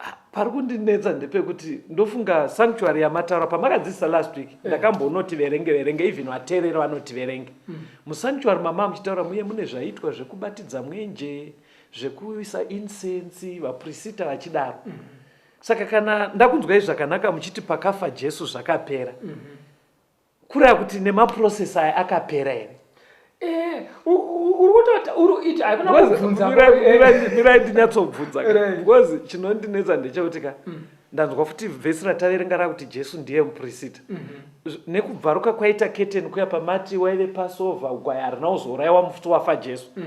Speaker 3: Ah, pari kundinetsa ndepekuti ndofunga sanctuary yamataura pamakadzidzisa last week eh. ndakambonoti verenge verenge even vateereri vanoti verenge mm. Musanctuary mama muchitaura muye mune zvaiitwa zvekubatidza mwenje, zvekuisa incense, vaprisita vachidaro mm. Saka kana ndakunzwai zvakanaka muchiti pakafa Jesu zvakapera mm -hmm. Kureva kuti nemaprocess aya akapera here?
Speaker 2: Eh, uri kutota uri iti haikuna kubvunza.
Speaker 3: Mirai ndinyatsobvunza because chinondinetsa ndechekuti ka mm. ndanzwa futi vhesi rataverenga rakuti Jesu ndiye mupurisita mhm. Nekubvaruka kwaita keteni kuya pamati waive Passover, gwai harina kuzourayiwa mufuti wafa Jesu mhm.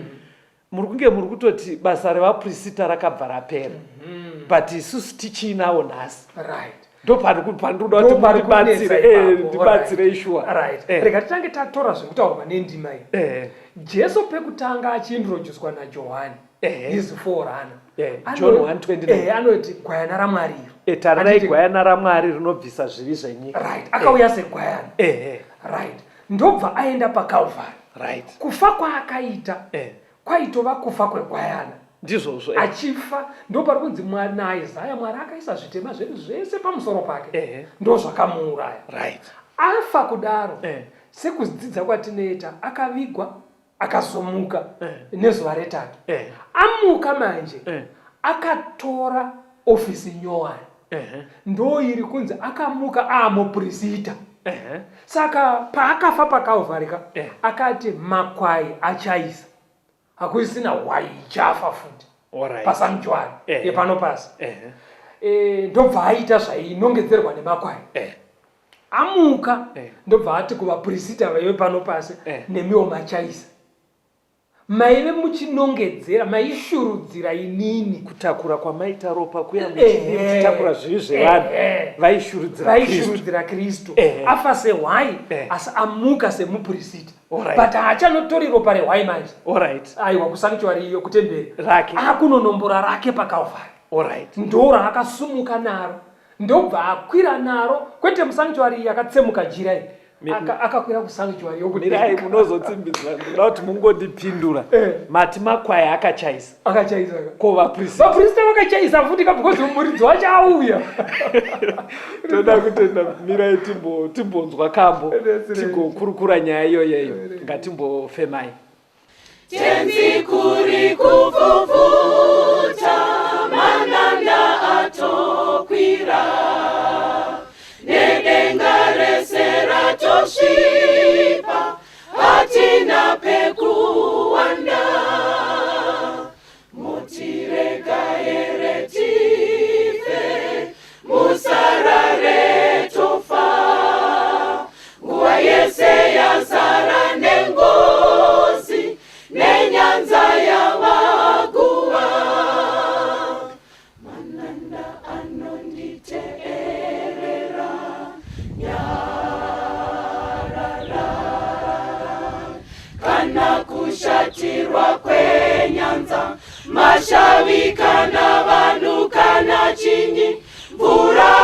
Speaker 3: Muri kunge muri kutoti basa revapurisita rakabva rapera mhm. But isusu tichiinawo nhasi
Speaker 2: right
Speaker 3: Ndopandinoda kuti mundibatsire, eh, ndibatsire shuwa.
Speaker 2: Right eh. Rega titange tatora zvekutaurwa nendima iyi eh. Jesu pekutanga achiintroducwa naJohani eh. His forerunner
Speaker 3: eh. John 1:29
Speaker 2: eh, anoti gwayana raMwari iro
Speaker 3: eh, tarirai gwayana raMwari rinobvisa zvivi zvenyika.
Speaker 2: Right, akauya eh. Segwayana
Speaker 3: eh, eh.
Speaker 2: Right, ndobva aenda paCalvary.
Speaker 3: Right.
Speaker 2: Kufa kwaakaita
Speaker 3: eh.
Speaker 2: Kwaitova kufa kwegwayana.
Speaker 3: Ndizvozvo
Speaker 2: eh. Achifa ndopari kunzi Mwari naIsaya, Mwari akaisa zvitema zvedu zvese pamusoro pake
Speaker 3: eh.
Speaker 2: Ndozvakamuuraya.
Speaker 3: Right.
Speaker 2: Afa kudaro
Speaker 3: eh.
Speaker 2: Sekudzidza kwatinoita akavigwa akazomuka
Speaker 3: eh.
Speaker 2: Nezuva retatu
Speaker 3: eh.
Speaker 2: Amuka manje
Speaker 3: eh.
Speaker 2: Akatora ofisi nyowani
Speaker 3: eh.
Speaker 2: Ndoiri kunzi akamuka aamupurisita
Speaker 3: eh.
Speaker 2: Saka paakafa paCalvary ka
Speaker 3: eh.
Speaker 2: Akati makwai achaisa, hakuisina hwai ichafa futi
Speaker 3: right.
Speaker 2: Pasanctuary
Speaker 3: eh.
Speaker 2: Yepano pasi
Speaker 3: eh.
Speaker 2: E, ndobva aita zvainongedzerwa nemakwai
Speaker 3: eh.
Speaker 2: Amuka
Speaker 3: eh.
Speaker 2: Ndobva ati kuvapurisita vaive pano pasi
Speaker 3: eh.
Speaker 2: Nemiwo machaisa maive muchinongedzera, maishurudzira inini.
Speaker 3: Kutakura kwamaita ropa kuya muchitakura zvivi zvevanhu, vaishurudzira.
Speaker 2: Vaishurudzira Kristu afa sehwai asi amuka semupurisita, but haachanotori ropa rehwai manje Alright. Aiwa kusanctuary iyo, kutemberi
Speaker 3: rake.
Speaker 2: Akunonombora rake paCalvary.
Speaker 3: Alright.
Speaker 2: Ndo raakasumuka naro, ndobva akwira naro, kwete musanctuary yakatsemuka jira iyi. Akakwira kusanctuary
Speaker 3: yokudenga. Mirai, munozotsimbidzira, ndoda kuti mungondipindura.
Speaker 2: Eh.
Speaker 3: Mati makwai akachaisa.
Speaker 2: Akachaisa.
Speaker 3: Ko vaprista?
Speaker 2: Vaprista vakachaisa futi ka, because muridzi wacho auya.
Speaker 3: Toda kutenda, mirai timbonzwa kambo tigokurukura nyaya iyoyeyo. Ngatimbofemai.
Speaker 1: Tenzi kuri kupfupfuta, mananda atokwira, nedenga rese ratosvipa, hatina pekuwanda. Mutirega here tife, musarare tofa, nguva yese yazara nengozi, nenyanza yavaguva. Mananda anonditeerera, nyarara, kana kushatirwa kwenyanza, mashavi kana vanhu kana chinyi, mvura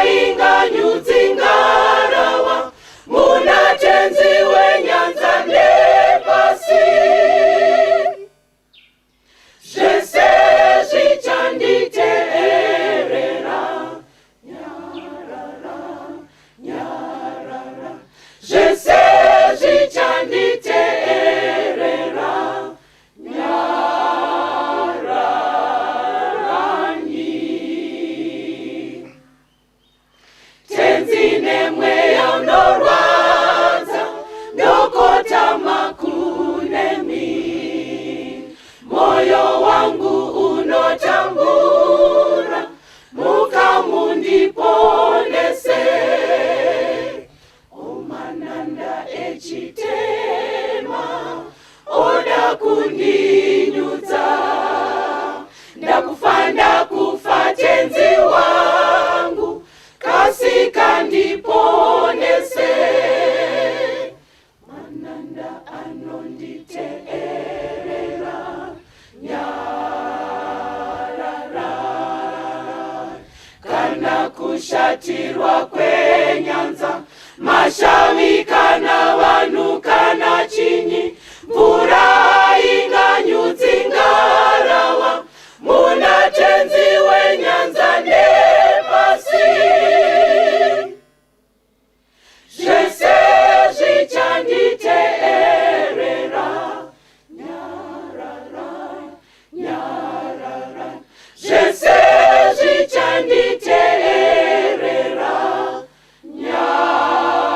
Speaker 1: inganyudzi ngarawa, muna Tenzi wenyanza nepasi, zvese zvichanditeerera, nyarara, nyarara, zvese zvichanditeerera, nyarara. Pakushatirwa kwenyanza, mashavi kana vanhu kana chinyi, mvura inganyudzi ngarava, muna Tenzi wenyanza nepasi. Zvese zvichanditeerera, nyararai, nyararai, zvese zvichanditeerera, nyararanyi.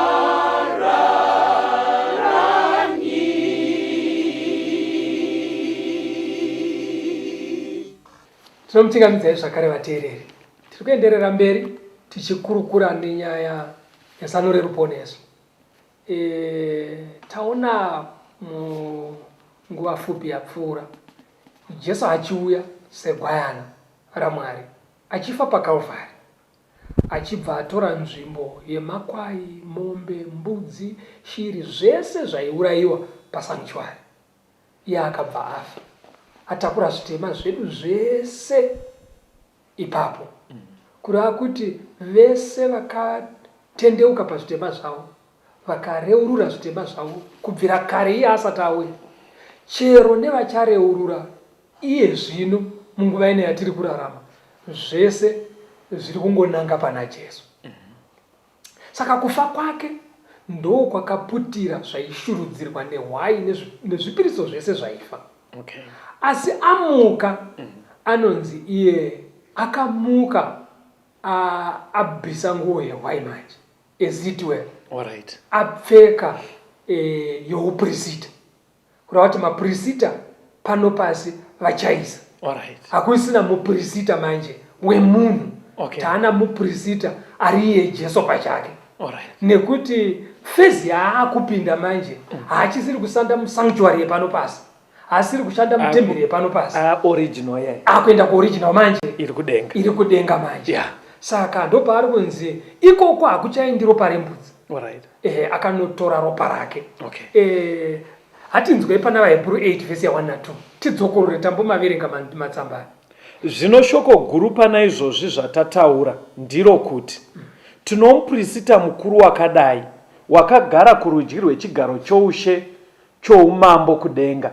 Speaker 2: Tinomuchingamidzai zvakare vateereri. Tiri kuenderera mberi tichikurukura nenyaya yezano reruponeso. E, taona munguva fupi yapfuura Jesu achiuya segwayana raMwari achifa paKalvari achibva atora nzvimbo yemakwai, mombe, mbudzi, shiri zvese zvaiurayiwa pasanctuary. Iye akabva afa atakura zvitema zvedu zvese ipapo. Kureva kuti vese vakatendeuka pazvitema zvavo, vakareurura zvitema zvavo kubvira kare iye asati auya, chero nevachareurura iye zvino munguva ino yatiri kurarama, zvese zviri kungonanga pana Jesu. Saka kufa kwake ndokwakaputira zvaishurudzirwa nehwai nezvipiriso zvese zvaifa. Okay. Asi amuka anonzi iye akamuka abvisa nguo yehwai manje as it were.
Speaker 3: Alright.
Speaker 2: Apfeka e, youpurisita. Kureva kuti mapurisita pano pasi vachaisa.
Speaker 3: Alright.
Speaker 2: Hakusina mupurisita manje wemunhu.
Speaker 3: Okay.
Speaker 2: Taana mupurisita ari iye Jesu pachake.
Speaker 3: Alright.
Speaker 2: Nekuti fezi yaakupinda manje haachisiri kusanda musanctuary yepano pasi. Haasiri kushanda mutemberi yepano pasi.
Speaker 3: Original yeah.
Speaker 2: Akuenda kuoriginal manje.
Speaker 3: Iri kudenga.
Speaker 2: Iri kudenga manje.
Speaker 3: Yeah.
Speaker 2: Saka ndopaari kunzi ikoko hakuchaendi ropa rembudzi.
Speaker 3: Alright.
Speaker 2: Ehe, akanotora ropa rake.
Speaker 3: Okay.
Speaker 2: Eh, hatinzwei pana vaHebhuru 8 vhesi ya 1 na 2. Tidzokorore tambomaverenga matsamba aya.
Speaker 3: Zvino shoko guru pana izvozvi zvatataura ndiro kuti, tinomuPrisita mukuru wakadai, wakagara kurudyi rwechigaro choushe choumambo kudenga,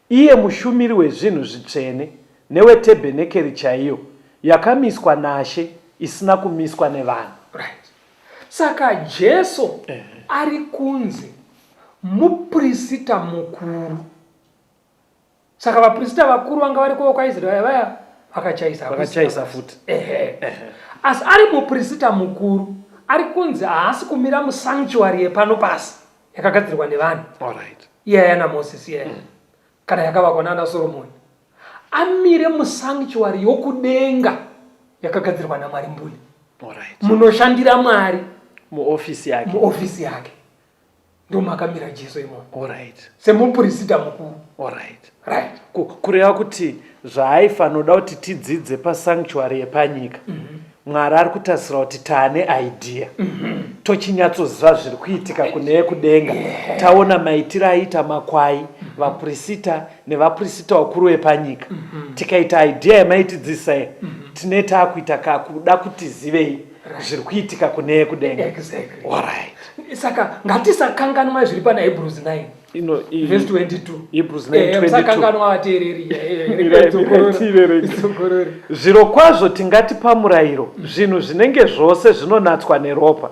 Speaker 3: iye mushumiri wezvinhu zvitsvene newetebhenekeri chaiyo, yakamiswa naShe, isina kumiswa nevanhu.
Speaker 2: Right. Saka Jesu ari kunzi muPrisita mukuru. Saka vaPrisita vakuru vanga variko vokwaIsraeri vaya vakachaisa.
Speaker 3: Vakachaisa futi.
Speaker 2: Ehe. Asi ari muPrisita mukuru ari kunzi haasi kumira musanctuary yepano pasi yakagadzirwa nevanhu.
Speaker 3: Alright.
Speaker 2: Iya yana Moses iya. Kana yakavakwa nana Solomon. Amire musanctuary yokudenga yakagadzirwa naMwari mbune.
Speaker 3: Alright.
Speaker 2: Munoshandira Mwari
Speaker 3: Muofisi yake.
Speaker 2: Muofisi yake. Ndomakamira Jesu imomo.
Speaker 3: Alright.
Speaker 2: Semupurisita mukuru.
Speaker 3: Alright.
Speaker 2: Right.
Speaker 3: Kureva kuti zvaaifanoda kuti tidzidze pasanctuary yepanyika. Mwari ari kutarisira kuti taane idea. Tochinyatsoziva zviri kuitika kune yekudenga. Taona maitiro aiita makwai, vapurisita nevapurisita vakuru vepanyika. Tikaita idea yamaitidzidzisa iyi, tine taakuita kakuda kuti zivei zviri kuitika kune yekudenga.
Speaker 2: Exactly.
Speaker 3: Alright.
Speaker 2: Saka ngatisakanganwa zviri pana Hebrews 9.
Speaker 3: Ino, i,
Speaker 2: Verse 22.
Speaker 3: Hebrews 9:22.
Speaker 2: Musakanganwa vateereri.
Speaker 3: Mirai, Zvirokwazvo tingati pamurayiro zvinhu zvinenge zvose zvinonatswa neropa,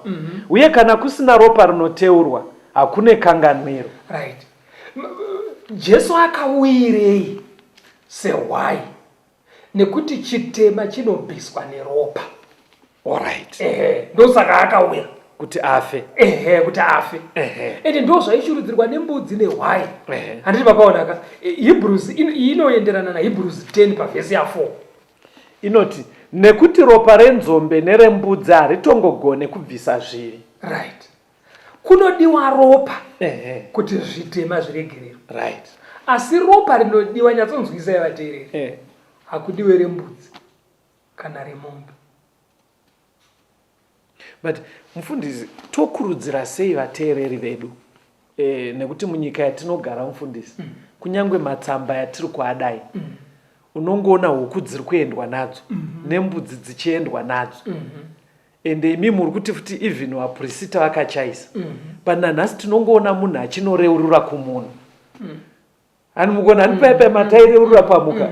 Speaker 3: uye kana kusina ropa rinoteurwa, hakune kanganwiro.
Speaker 2: Right. Jesu akauyirei sehwai? Nekuti chitema chinobviswa neropa.
Speaker 3: Alright.
Speaker 2: Ehe, ndosaka akauya
Speaker 3: kuti afe.
Speaker 2: Ehe, kuti afe.
Speaker 3: Ehe.
Speaker 2: Ende ndozvaishurudzirwa nembudzi nehwai.
Speaker 3: Ehe.
Speaker 2: Handiti papaonaka. Hebrews inoenderana naHebrews 10 pavhesi ya 4.
Speaker 3: Inoti nekuti ropa renzombe nerembudzi haritongogone kubvisa zvivi.
Speaker 2: Right. Kunodiwa ropa
Speaker 3: Ehe.
Speaker 2: kuti zvitema zviregererwe.
Speaker 3: Right.
Speaker 2: Asi ropa rinodiwa, nyatsonzwisai vateereri.
Speaker 3: Eh.
Speaker 2: Hakudiwe rembudzi kana remombe.
Speaker 3: But mufundisi, tokurudzira sei vateereri vedu? E, nekuti munyika yatinogara mufundisi, kunyange matsamba yatiri kuadai, unongoona huku dziri kuendwa nadzo, nembudzi dzichiendwa nadzo. Ende imi muri kuti futi even vaprisita vakachaisa. But nanhasi tinongoona munhu achinoreurura kumunhu. Hani mukona hani paya paya mataireurura pamuka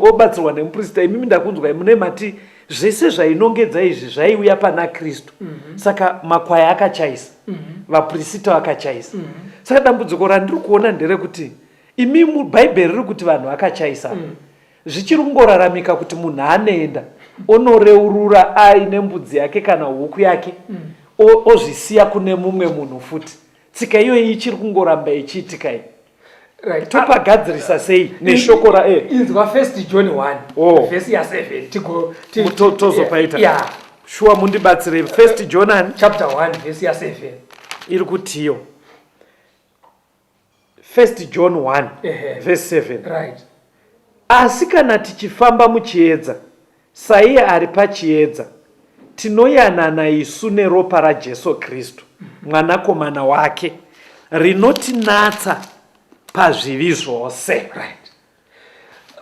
Speaker 3: obatsirwa nemuprista imimi ndakunzwai mune mati zvese zvainongedza izvi zvaiuya pana Kristu. Saka makwaya akachaisa. Vaprisita vakachaisa. Saka dambudziko randiri kuona nderekuti imi Bhaibheri riri kuti vanhu vakachaisa. Zvichiri kungoraramika kuti munhu anoenda onoreurura aine mbudzi yake kana huku yake ozvisiya kune mumwe munhu futi. Tsika iyoyi ichiri kungoramba ichiitika iyi.
Speaker 2: Right.
Speaker 3: Topagadzirisa sei neshoko ra
Speaker 2: eh. Inzwa First John 1
Speaker 3: Oh.
Speaker 2: verse ya 7 tigo
Speaker 3: Tozopaita.
Speaker 2: Yeah.
Speaker 3: Shuwa mundibatsire. First John ani?
Speaker 2: Chapter 1 verse ya 7.
Speaker 3: Iri kutiyo. First John 1
Speaker 2: Ehe.
Speaker 3: verse 7.
Speaker 2: Right.
Speaker 3: Asi kana tichifamba muchiedza, saiye ari pachiedza, tinoyanana isu neropa raJesu Kristu, Mwanakomana wake, rinotinatsa pazvivi zvose.
Speaker 2: Right.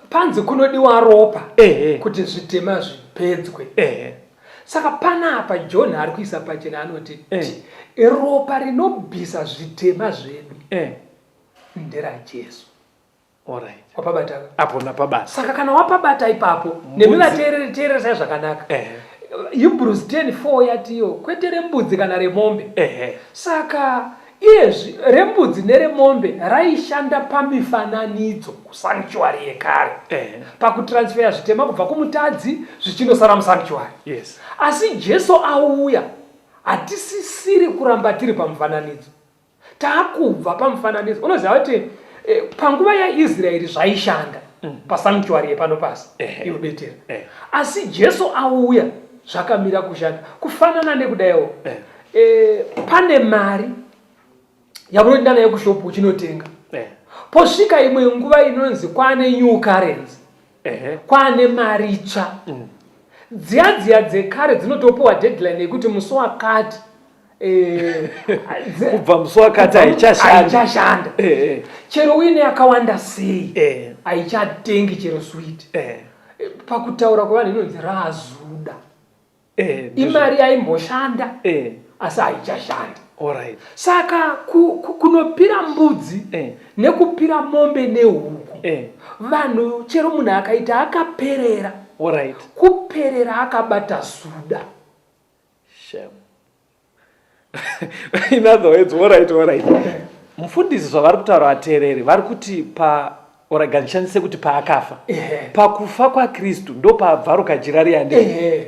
Speaker 2: Panzi kunodiwa ropa
Speaker 3: Ehe.
Speaker 2: kuti zvitema zvipedzwe.
Speaker 3: Ehe.
Speaker 2: Saka panapa John ari kuisa pachena anoti
Speaker 3: Eh.
Speaker 2: ropa rinobvisa zvitema zvedu
Speaker 3: Eh.
Speaker 2: nderaJesu.
Speaker 3: Alright.
Speaker 2: Wapabata?
Speaker 3: Apo napabata.
Speaker 2: Saka kana wapabata ipapo, nemi vateereri teereresai zvakanaka.
Speaker 3: Ehe.
Speaker 2: Hebrews 10:4 yatiyo kwete rembudzi kana remombe.
Speaker 3: Ehe.
Speaker 2: Saka iyezvi rembudzi neremombe raishanda pamifananidzo kusanctuary yekare.
Speaker 3: Ehe.
Speaker 2: Pakutransfeya zvitema kubva kumutadzi zvichinosara musanctuary.
Speaker 3: Yes.
Speaker 2: Asi Jesu auya hatisisiri kuramba tiri pamufananidzo. Takubva pamufananidzo. Unoziva kuti eh, panguva yaIsraeri zvaishanda pasanctuary yepano pasi inobetera. Asi Jesu auya zvakamira kushanda. Kufanana nekudaiwo eh, pane mari yamunoenda nayo kushopu uchinotenga. Posvika imwe nguva inonzi kwane new currency. Kwane mari itsva. Dziya dziya dzekare dzinotopiwa deadline yekuti musi wakati eh,
Speaker 3: kubva musi wakati
Speaker 2: haichashanda. Chero uine yakawanda sei haichatengi chero sweet. Pakutaura kwevanhu inonzi razuda. Imari yaimboshanda asi haichashanda.
Speaker 3: Alright.
Speaker 2: Saka kunopira mbudzi nekupira mombe nehuku vanhu chero munhu akaita akaperera.
Speaker 3: Alright.
Speaker 2: Kuperera akabata zuda.
Speaker 3: Shame. In other words, alright, alright. Mufundisi zvavari kutaura vateereri vari kuti pa orega ndishandise kuti paakafa. Pakufa kwaKristu ndopabvaruka jira riya ndiri.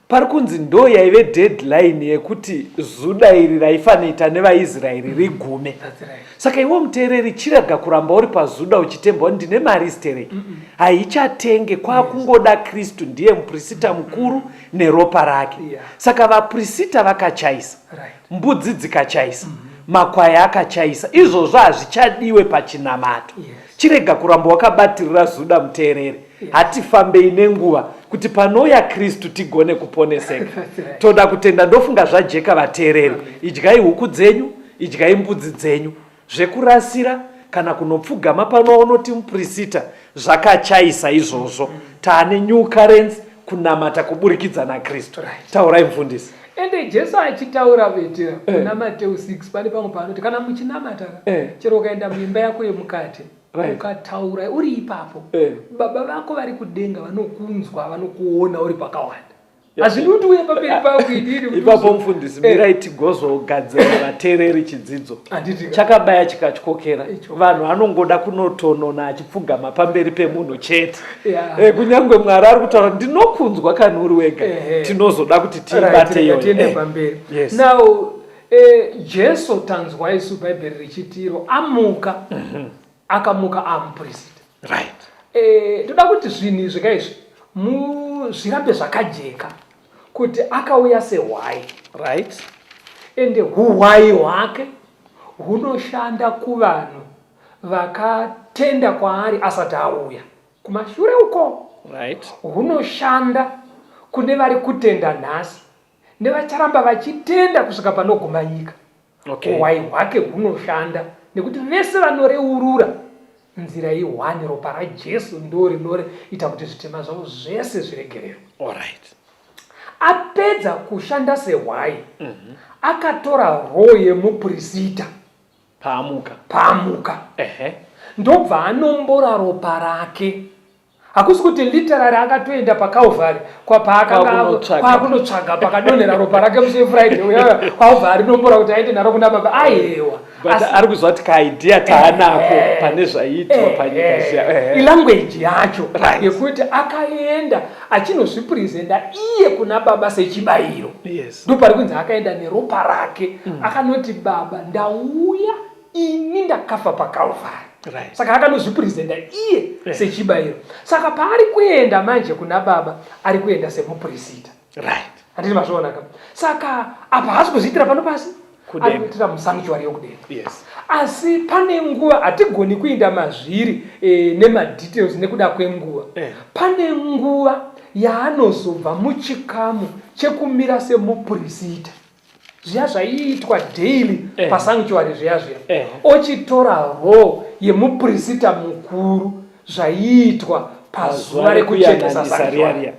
Speaker 3: Pari kunzi ndo yaive deadline yekuti zuda iri raifanoita nevaIsraeri rigume.
Speaker 2: That's right.
Speaker 3: Saka iwe muteereri chirega kuramba uri pazuda uchitemba kuti ndine mari stereki. Haichatenge kwakungoda Kristu ndiye muprisita mukuru neropa rake.
Speaker 2: Yeah.
Speaker 3: Saka vaprisita vakachaisa.
Speaker 2: Right.
Speaker 3: Mbudzi dzikachaisa. Makwai akachaisa. Izvozvo hazvichadiwe pachinamato.
Speaker 2: Yes.
Speaker 3: Chirega kuramba wakabatirira zuda muteereri. Hatifambei nenguva kuti panouya Kristu tigone kuponeseka.
Speaker 2: That's right.
Speaker 3: Toda kutenda ndofunga zvajeka vateereri. Idyai huku dzenyu, idyai mbudzi dzenyu. Zvekurasira kana kunopfugama pano unoti muprisita zvakachaisa izvozvo. Taane new currency kunamata kuburikidza naKristu.
Speaker 2: Right.
Speaker 3: Taurai mufundisi.
Speaker 2: Ende Jesu achitaura vetera kuna Mateu 6 pane pamwe paanoti kana muchinamata chero ukaenda muimba yako yemukati
Speaker 3: Right.
Speaker 2: ukataura uri ipapo baba vako vari kudenga vanokunzwa vanokuona uri pakawanda. Hazvidi kuti uye pamberi pako inini kuti
Speaker 3: Ipapo mufundisi mirai tigozogadzira vateereri chidzidzo.
Speaker 2: Handiti ka.
Speaker 3: Chakabaya chikatyokera.
Speaker 2: Icho.
Speaker 3: Vanhu vanongoda kunotonona achipfugama pamberi pemunhu chete.
Speaker 2: Yeah.
Speaker 3: Kunyange Mwari ari kutaura ndinokunzwa kani uri wega. Tinozoda kuti tiibate
Speaker 2: Right,
Speaker 3: iyoyo.
Speaker 2: tiende pamberi.
Speaker 3: Yes.
Speaker 2: Now, Jesu tanzwa isu Bhaibheri richitiro amuka. Akamuka amuprista.
Speaker 3: Right.
Speaker 2: Toda kuti zvinhu izvi ka izvi zvirambe zvakajeka kuti akauya sehwai.
Speaker 3: Right.
Speaker 2: Ende huhwai hwake hunoshanda kuvanhu vakatenda kwaari asati auya kumashure uko.
Speaker 3: Right.
Speaker 2: Hunoshanda kune vari kutenda nhasi nevacharamba vachitenda kusvika panoguma nyika.
Speaker 3: Okay.
Speaker 2: Uhwai hwake hunoshanda nekuti vese vanoreurura nzira ihwani, ropa raJesu ndo rinoita kuti zvitema zvavo zvese zviregererwe.
Speaker 3: Alright.
Speaker 2: Apedza kushanda sehwai, akatora role yemupurisita.
Speaker 3: Paamuka.
Speaker 2: Paamuka. Ndobva anombora ropa rake. Hakusi kuti literally akatoenda paCalvary kwakunotsvaga pakadonhera ropa rake musi weFriday uya kwabva arinombora kuti aende naro kuna baba. Aiwa.
Speaker 3: But ari kuziva kuti kaidea taanako pane zvaiitwa panyika zviya.
Speaker 2: Ilanguage yacho yekuti akaenda achinozvipresenta iye kuna baba sechibayiro. Ndopari kunzi akaenda neropa rake. Akanoti baba ndauya ini ndakafa paCalvary. Saka akanozvipresenta iye sechibayiro. Saka paari kuenda manje kuna baba ari kuenda semupurisita. Handiti mazviona ka? Saka apa haasi kuzviitira pano pasi, ari kuitira musanctuary yokudenga. Asi pane nguva hatigoni kuinda mazviri nemadetails nekuda kwenguva. Pane nguva yaanozobva muchikamu chekumira semupurisita, zviya zvaiitwa daily pasanctuary zviya zviya, ochitora role yemupurisita mukuru zvaiitwa pazuva rekuchenesa sanctuary.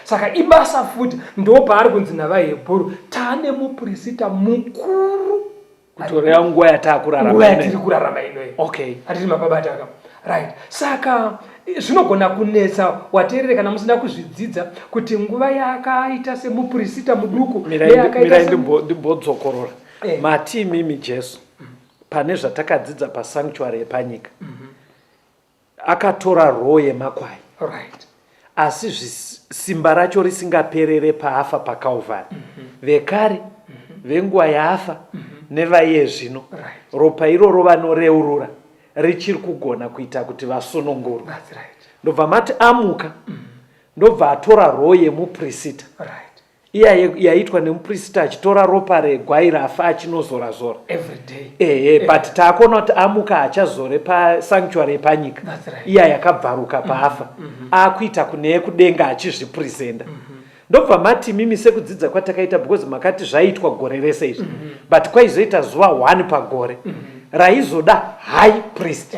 Speaker 2: Saka ibasa futi, ndo paari kunzi navaHebhuru taane mupurisita mukuru.
Speaker 3: Kutoreva nguva yataakurarama.
Speaker 2: Nguva yatiri kurarama inoyi. Hatiti mapabata ka? Right. Saka zvinogona kunetsa wateerere kana musina kuzvidzidza kuti nguva yaakaita semupurisita muduku.
Speaker 3: Mirai ndimbodzokorora. Mati imimi Jesu pane zvatakadzidza pasanctuary yepanyika akatora role yemakwai. Asi simba racho risingaperere paafa paCalvary. Vekare, venguva yaafa, nevaiye zvino, ropa iroro vanoreurura richiri kugona kuita kuti vasunungurwe. Ndobva mati amuka, ndobva atora role yemupurisita. Iya yaiitwa nemupurisita achitora ropa regwai rafa achinozora zora.
Speaker 2: Every day.
Speaker 3: But taakuona kuti amuka achazore pasanctuary yepanyika. Iya yakabvaruka paafa. Akuita kune yekudenga achizvipresenta. Ndobva mati mimi sekudzidza kwatakaita, because makati zvaiitwa gore rese izvi. But kwaizoita zuva 1 pagore. Raizoda high priest.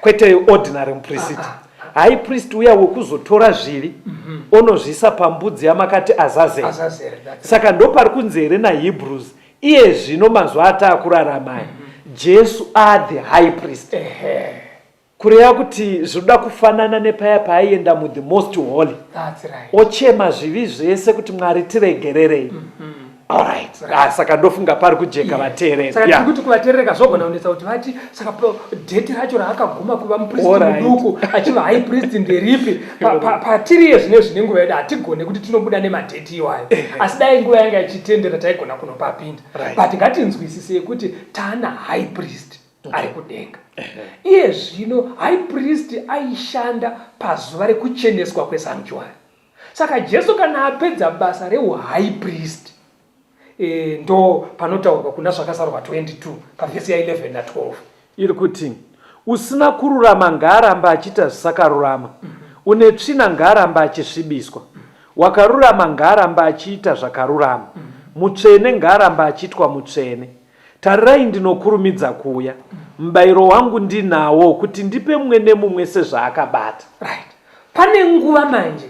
Speaker 3: Kwete ordinary mupurisita. High priest uya wekuzotora zvivi onozviisa pambudzi yamakati Azazeri. Saka ndopari kunzi here naHebrews iye zvino mazuva ataakurarama aya Jesu are the high priest. Kureva kuti zvinoda kufanana nepaya paaienda muthe most holy. Ochema zvivi zvese kuti Mwari tiregererei. Alright. Saka ndofunga pari kujeka vateereri.
Speaker 2: Saka tiri kuti kuvateerereka zvogona kunetsa kuti vati saka date racho raakaguma kuva mupristi muduku achiva high priest nderipi? Patiri iye zvino zvine nguva yedu hatigone kuti tinobuda nemadheti iwayo. Asi dai nguva yanga ichitendera taigona kunopapinda. But ngatinzwisisei kuti taana high priest ari kudenga. Iye zvino high priest aishanda pazuva rekucheneswa kwesanctuary. Saka Jesu kana apedza basa reuhigh priest, ndo panotaurwa kuna Zvakazarurwa 22 pavhesi ya 11 na 12.
Speaker 3: Iri kuti usina kururama ngaaramba achiita zvisakarurama, une tsvina ngaaramba achisvibiswa, wakarurama ngaaramba achiita zvakarurama, mutsvene ngaaramba achiitwa mutsvene. Tarirai ndinokurumidza kuuya, mubayiro wangu ndinawo kuti ndipe mumwe nemumwe sezvaakabata.
Speaker 2: Right. Pane nguva manje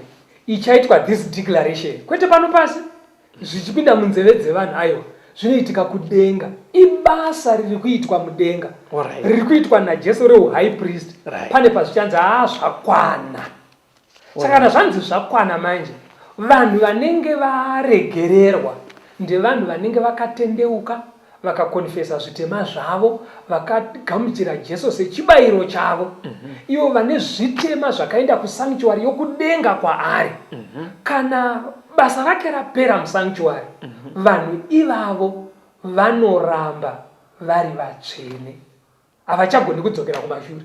Speaker 2: ichaitwa this declaration, kwete pano pasi zvichipinda munzeve dzevanhu, aiwa, zvinoitika kudenga. Ibasa riri kuitwa mudenga, riri kuitwa naJesu reuhigh priest. Pane pazvichanzi zvakwana. Saka kana zvanzi zvakwana manje, vanhu vanenge varegererwa ndevanhu vanenge vakatendeuka, vakakonfesa zvitema zvavo, vakagamuchira Jesu sechibayiro chavo. Ivo vane zvitema zvakaenda kusanctuary yokudenga kwaari. Kana basa rake rapera musanctuary, vanhu ivavo vanoramba vari vatsvene. Havachagoni kudzokera kumashure.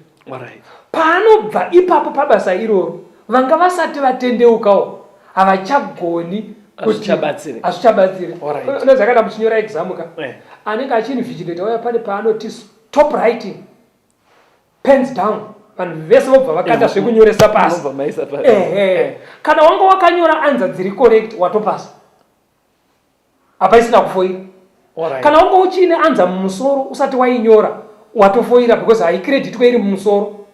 Speaker 2: Paanobva ipapo pabasa iroro, vanga vasati vatendeukawo havachagoni.
Speaker 3: Hazvichabatsiri.
Speaker 2: Unoziva kana muchinyora exam ka, anenge achiinvigilate waya pane paanoti stop writing, pens down, vanhu vese vobva vakata zvekunyoresa pasi. Kana wanga wakanyora answer dziri correct, watopasa, apa isina kufoira. Kana wanga uchiine answer mumusoro usati wainyora, watofoira, because haicreditwe iri mumusoro.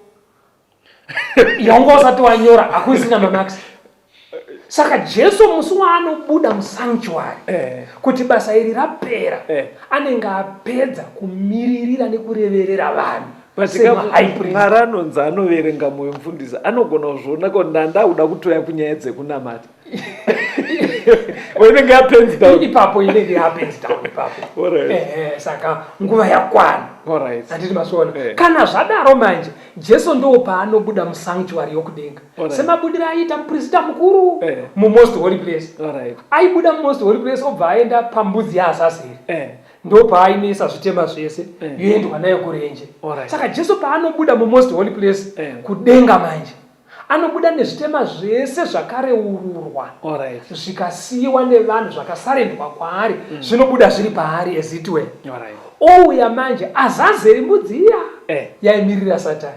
Speaker 2: Yawanga usati wanyora hakuisina mamarks. Saka Jesu musi waanobuda musanctuary
Speaker 3: eh.
Speaker 2: kuti basa iri rapera
Speaker 3: eh.
Speaker 2: anenge apedza kumiririra nekureverera vanhu.
Speaker 3: Mwari anonzi anoverenga mwoyo mufundisi anogona kuzviona ko ndanda kuda kutoya kunyaya dzekunamata inenge yapens down
Speaker 2: ipapo inenge yapens down ipapo saka nguva yakwana handiti masviona
Speaker 3: eh.
Speaker 2: Kana zvadaro manje Jesu ndo paanobuda musanctuary yokudenga semabudiro aiita muprista mukuru mumost holy place. Aibuda mumost holy place obva aenda pambudzi yaAzazeri ndo paainoisa zvitema zvese yoendwa nayo kurenje. Saka Jesu paanobuda mumost holy place kudenga manje anobuda nezvitema zvese zvakareururwa zvikasiyiwa nevanhu zvakasarendwa kwaari zvinobuda zviri paari as it were. Ouya manje Azazeri mbudzi iya yaimirira Satani.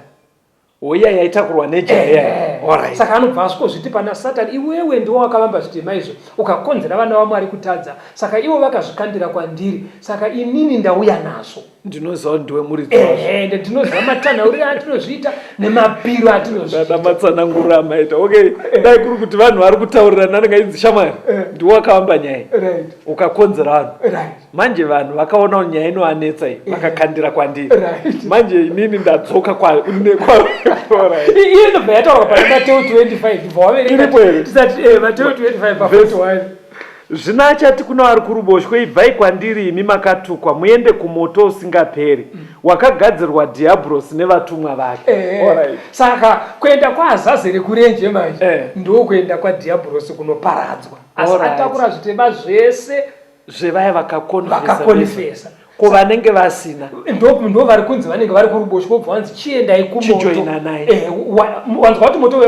Speaker 3: Uya yaitakurwa nejaya.
Speaker 2: Saka anobva asvikozviti pana Satani, iwewe ndiwo wakavamba zvitema izvo ukakonzera vana vaMwari kutadza, saka ivo vakazvikandira kwandiri, saka inini ndauya nazvo.
Speaker 3: Ndinoziva kuti ndiwe muridzi wazvo.
Speaker 2: Ende ndinoziva matanhauriro atinozviita nemapiro atinozviita.
Speaker 3: Dada matsananguriro amaita. Okay, dai kuri kuti vanhu vari kutaurirana anenge ainzi shamwari ndiwe wakavamba nyaya ukakonzera vanhu. Manje vanhu vakaona kuti nyaya inovanetsa iyi vakakandira kwandiri. Manje inini ndadzoka kwa
Speaker 2: Alright. Iyo inobva yataurwa pana Mateo 25 bva waverenga.
Speaker 3: Iripo here?
Speaker 2: Tisati Mateo 25 pa 41.
Speaker 3: Zvino achati kuna vari kuruboshwe, Ibvai kwandiri imi makatukwa, muende kumoto usingaperi, wakagadzirwa Dhiabhorosi nevatumwa vake. Alright.
Speaker 2: Saka kuenda kwaAzazeri kurenje manje ndokuenda kwaDhiabhorosi kunoparadzwa. Asi atakura zvitema zvese
Speaker 3: zvevaya vakakonfesa.
Speaker 2: Vakakonfesa.
Speaker 3: Ko vanenge vasina?
Speaker 2: Ndo vari kunzi vanenge vari kuruboshwe vobva vanzi chiendai kumoto.
Speaker 3: Chijoinanai.
Speaker 2: Wanzwa kuti moto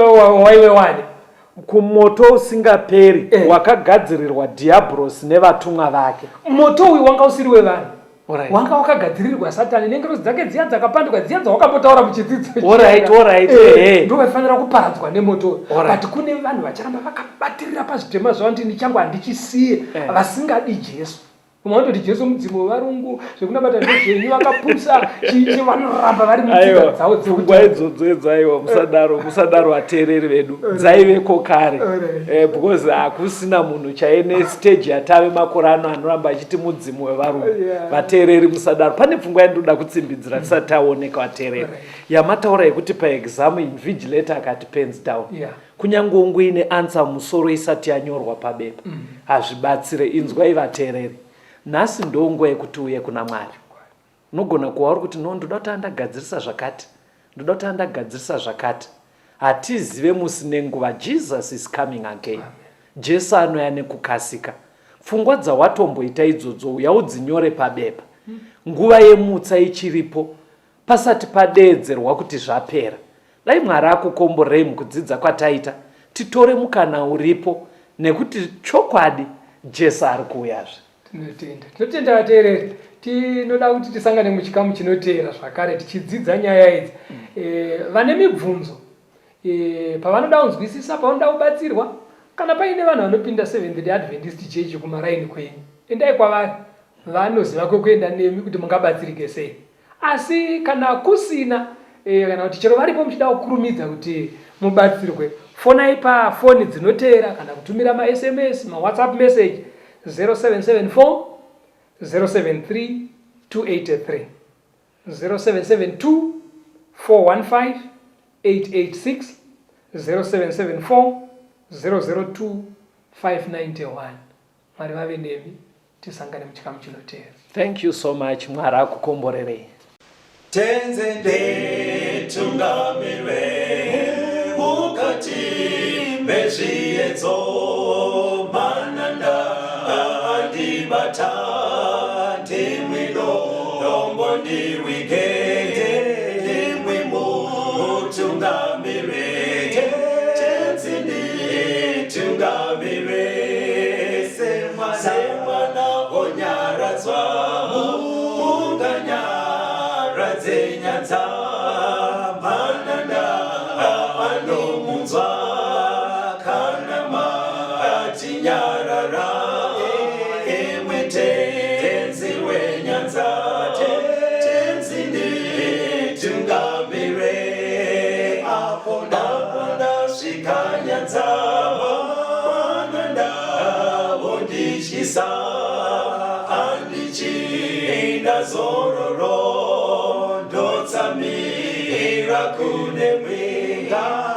Speaker 2: waive wani?
Speaker 3: Kumoto usingaperi wakagadzirirwa Dhiabhorosi nevatumwa vake.
Speaker 2: Moto uyu wanga usiri wevanhu. Wanga wakagadzirirwa Satani nengirozi dzake dziya dzakapanduka dziya dzawakambotaura muchidzidzo chiya. Ndo vaifanira kuparadzwa nemoto uyu. But kune vanhu vacharamba vakabatirira pazvitema zvavo ndini changu handichisiye vasingadi Jesu. Vamwe vanototi Jesu mudzimu wevarungu, zvekunamata ndezvenyu, vakapusa, chii vanoramba vari mutsika dzavo dzekutanga.
Speaker 3: Pfungwa idzodzo idzo aiwa, musadaro, musadaro vateereri vedu. Dzaiveko kare. Because hakusina munhu chaiye nestage yatave makore ano anoramba achiti mudzimu wevarungu. Vateereri musadaro. Pane pfungwa yandinoda kutsimbidzira tisati taoneka vateereri. Yamataura yekuti paexam invigilator akati pens down. Kunyange ungoine answer musoro isati yanyorwa pabepa hazvibatsire. Inzwai vateereri, nhasi ndonguva yekuti uye kuna Mwari. Unogona kuva uri kuti no, ndoda kuti andagadzirisa zvakati, ndoda kuti andagadzirisa zvakati. Hatizive musi nenguva. Jesus is coming again. Jesu anouya nekukasika. Pfungwa dzawatomboita idzodzo uya udzinyore pabepa. Nguva yemutsa ichiripo pasati padeedzerwa kuti zvapera. Dai Mwari akukomborerei mukudzidza kwataita, titore mukana uripo nekuti chokwadi Jesu ari kuuyazve.
Speaker 2: Tinotenda. Tinotenda vateereri. Tinoda kuti tisangane muchikamu chinoteera zvakare tichidzidza nyaya idzi. Vane mibvunzo pavanoda kunzwisisa, pavanoda kubatsirwa, kana paine vanhu vanopinda Seventh Day Adventist Church kumaraini kwenyu, endai kwavari. Vanoziva kwekuenda nemi kuti mungabatsirike sei. Asi kana kusina kana kuti chero varipo muchida kukurumidza kuti mubatsirwe, fonai pafoni dzinoteera kana kutumira maSMS, maWhatsApp message 0774 073 283, 0772 415 886, 0774 002 591. Mwari vave nemi, tisangane muchikamu chinoteera.
Speaker 3: Thank you so much. Mwari akukomborerei.
Speaker 1: Tenze nditungamirwe mukati mezviedzo, mananda andibata, ndimwi dombo ndiwige, ndimwi mutungamire, Tenzi nditungamire, semwana onyaradzwa munganyaradze nyadza, mananda anomunzwa kana matinyarara, imwe Tenzi wenyanza, Tenzi nditungamire, apo ndasvika nyanza. Andidzidzisa handichina zororo, ndotsamira kune mwenga.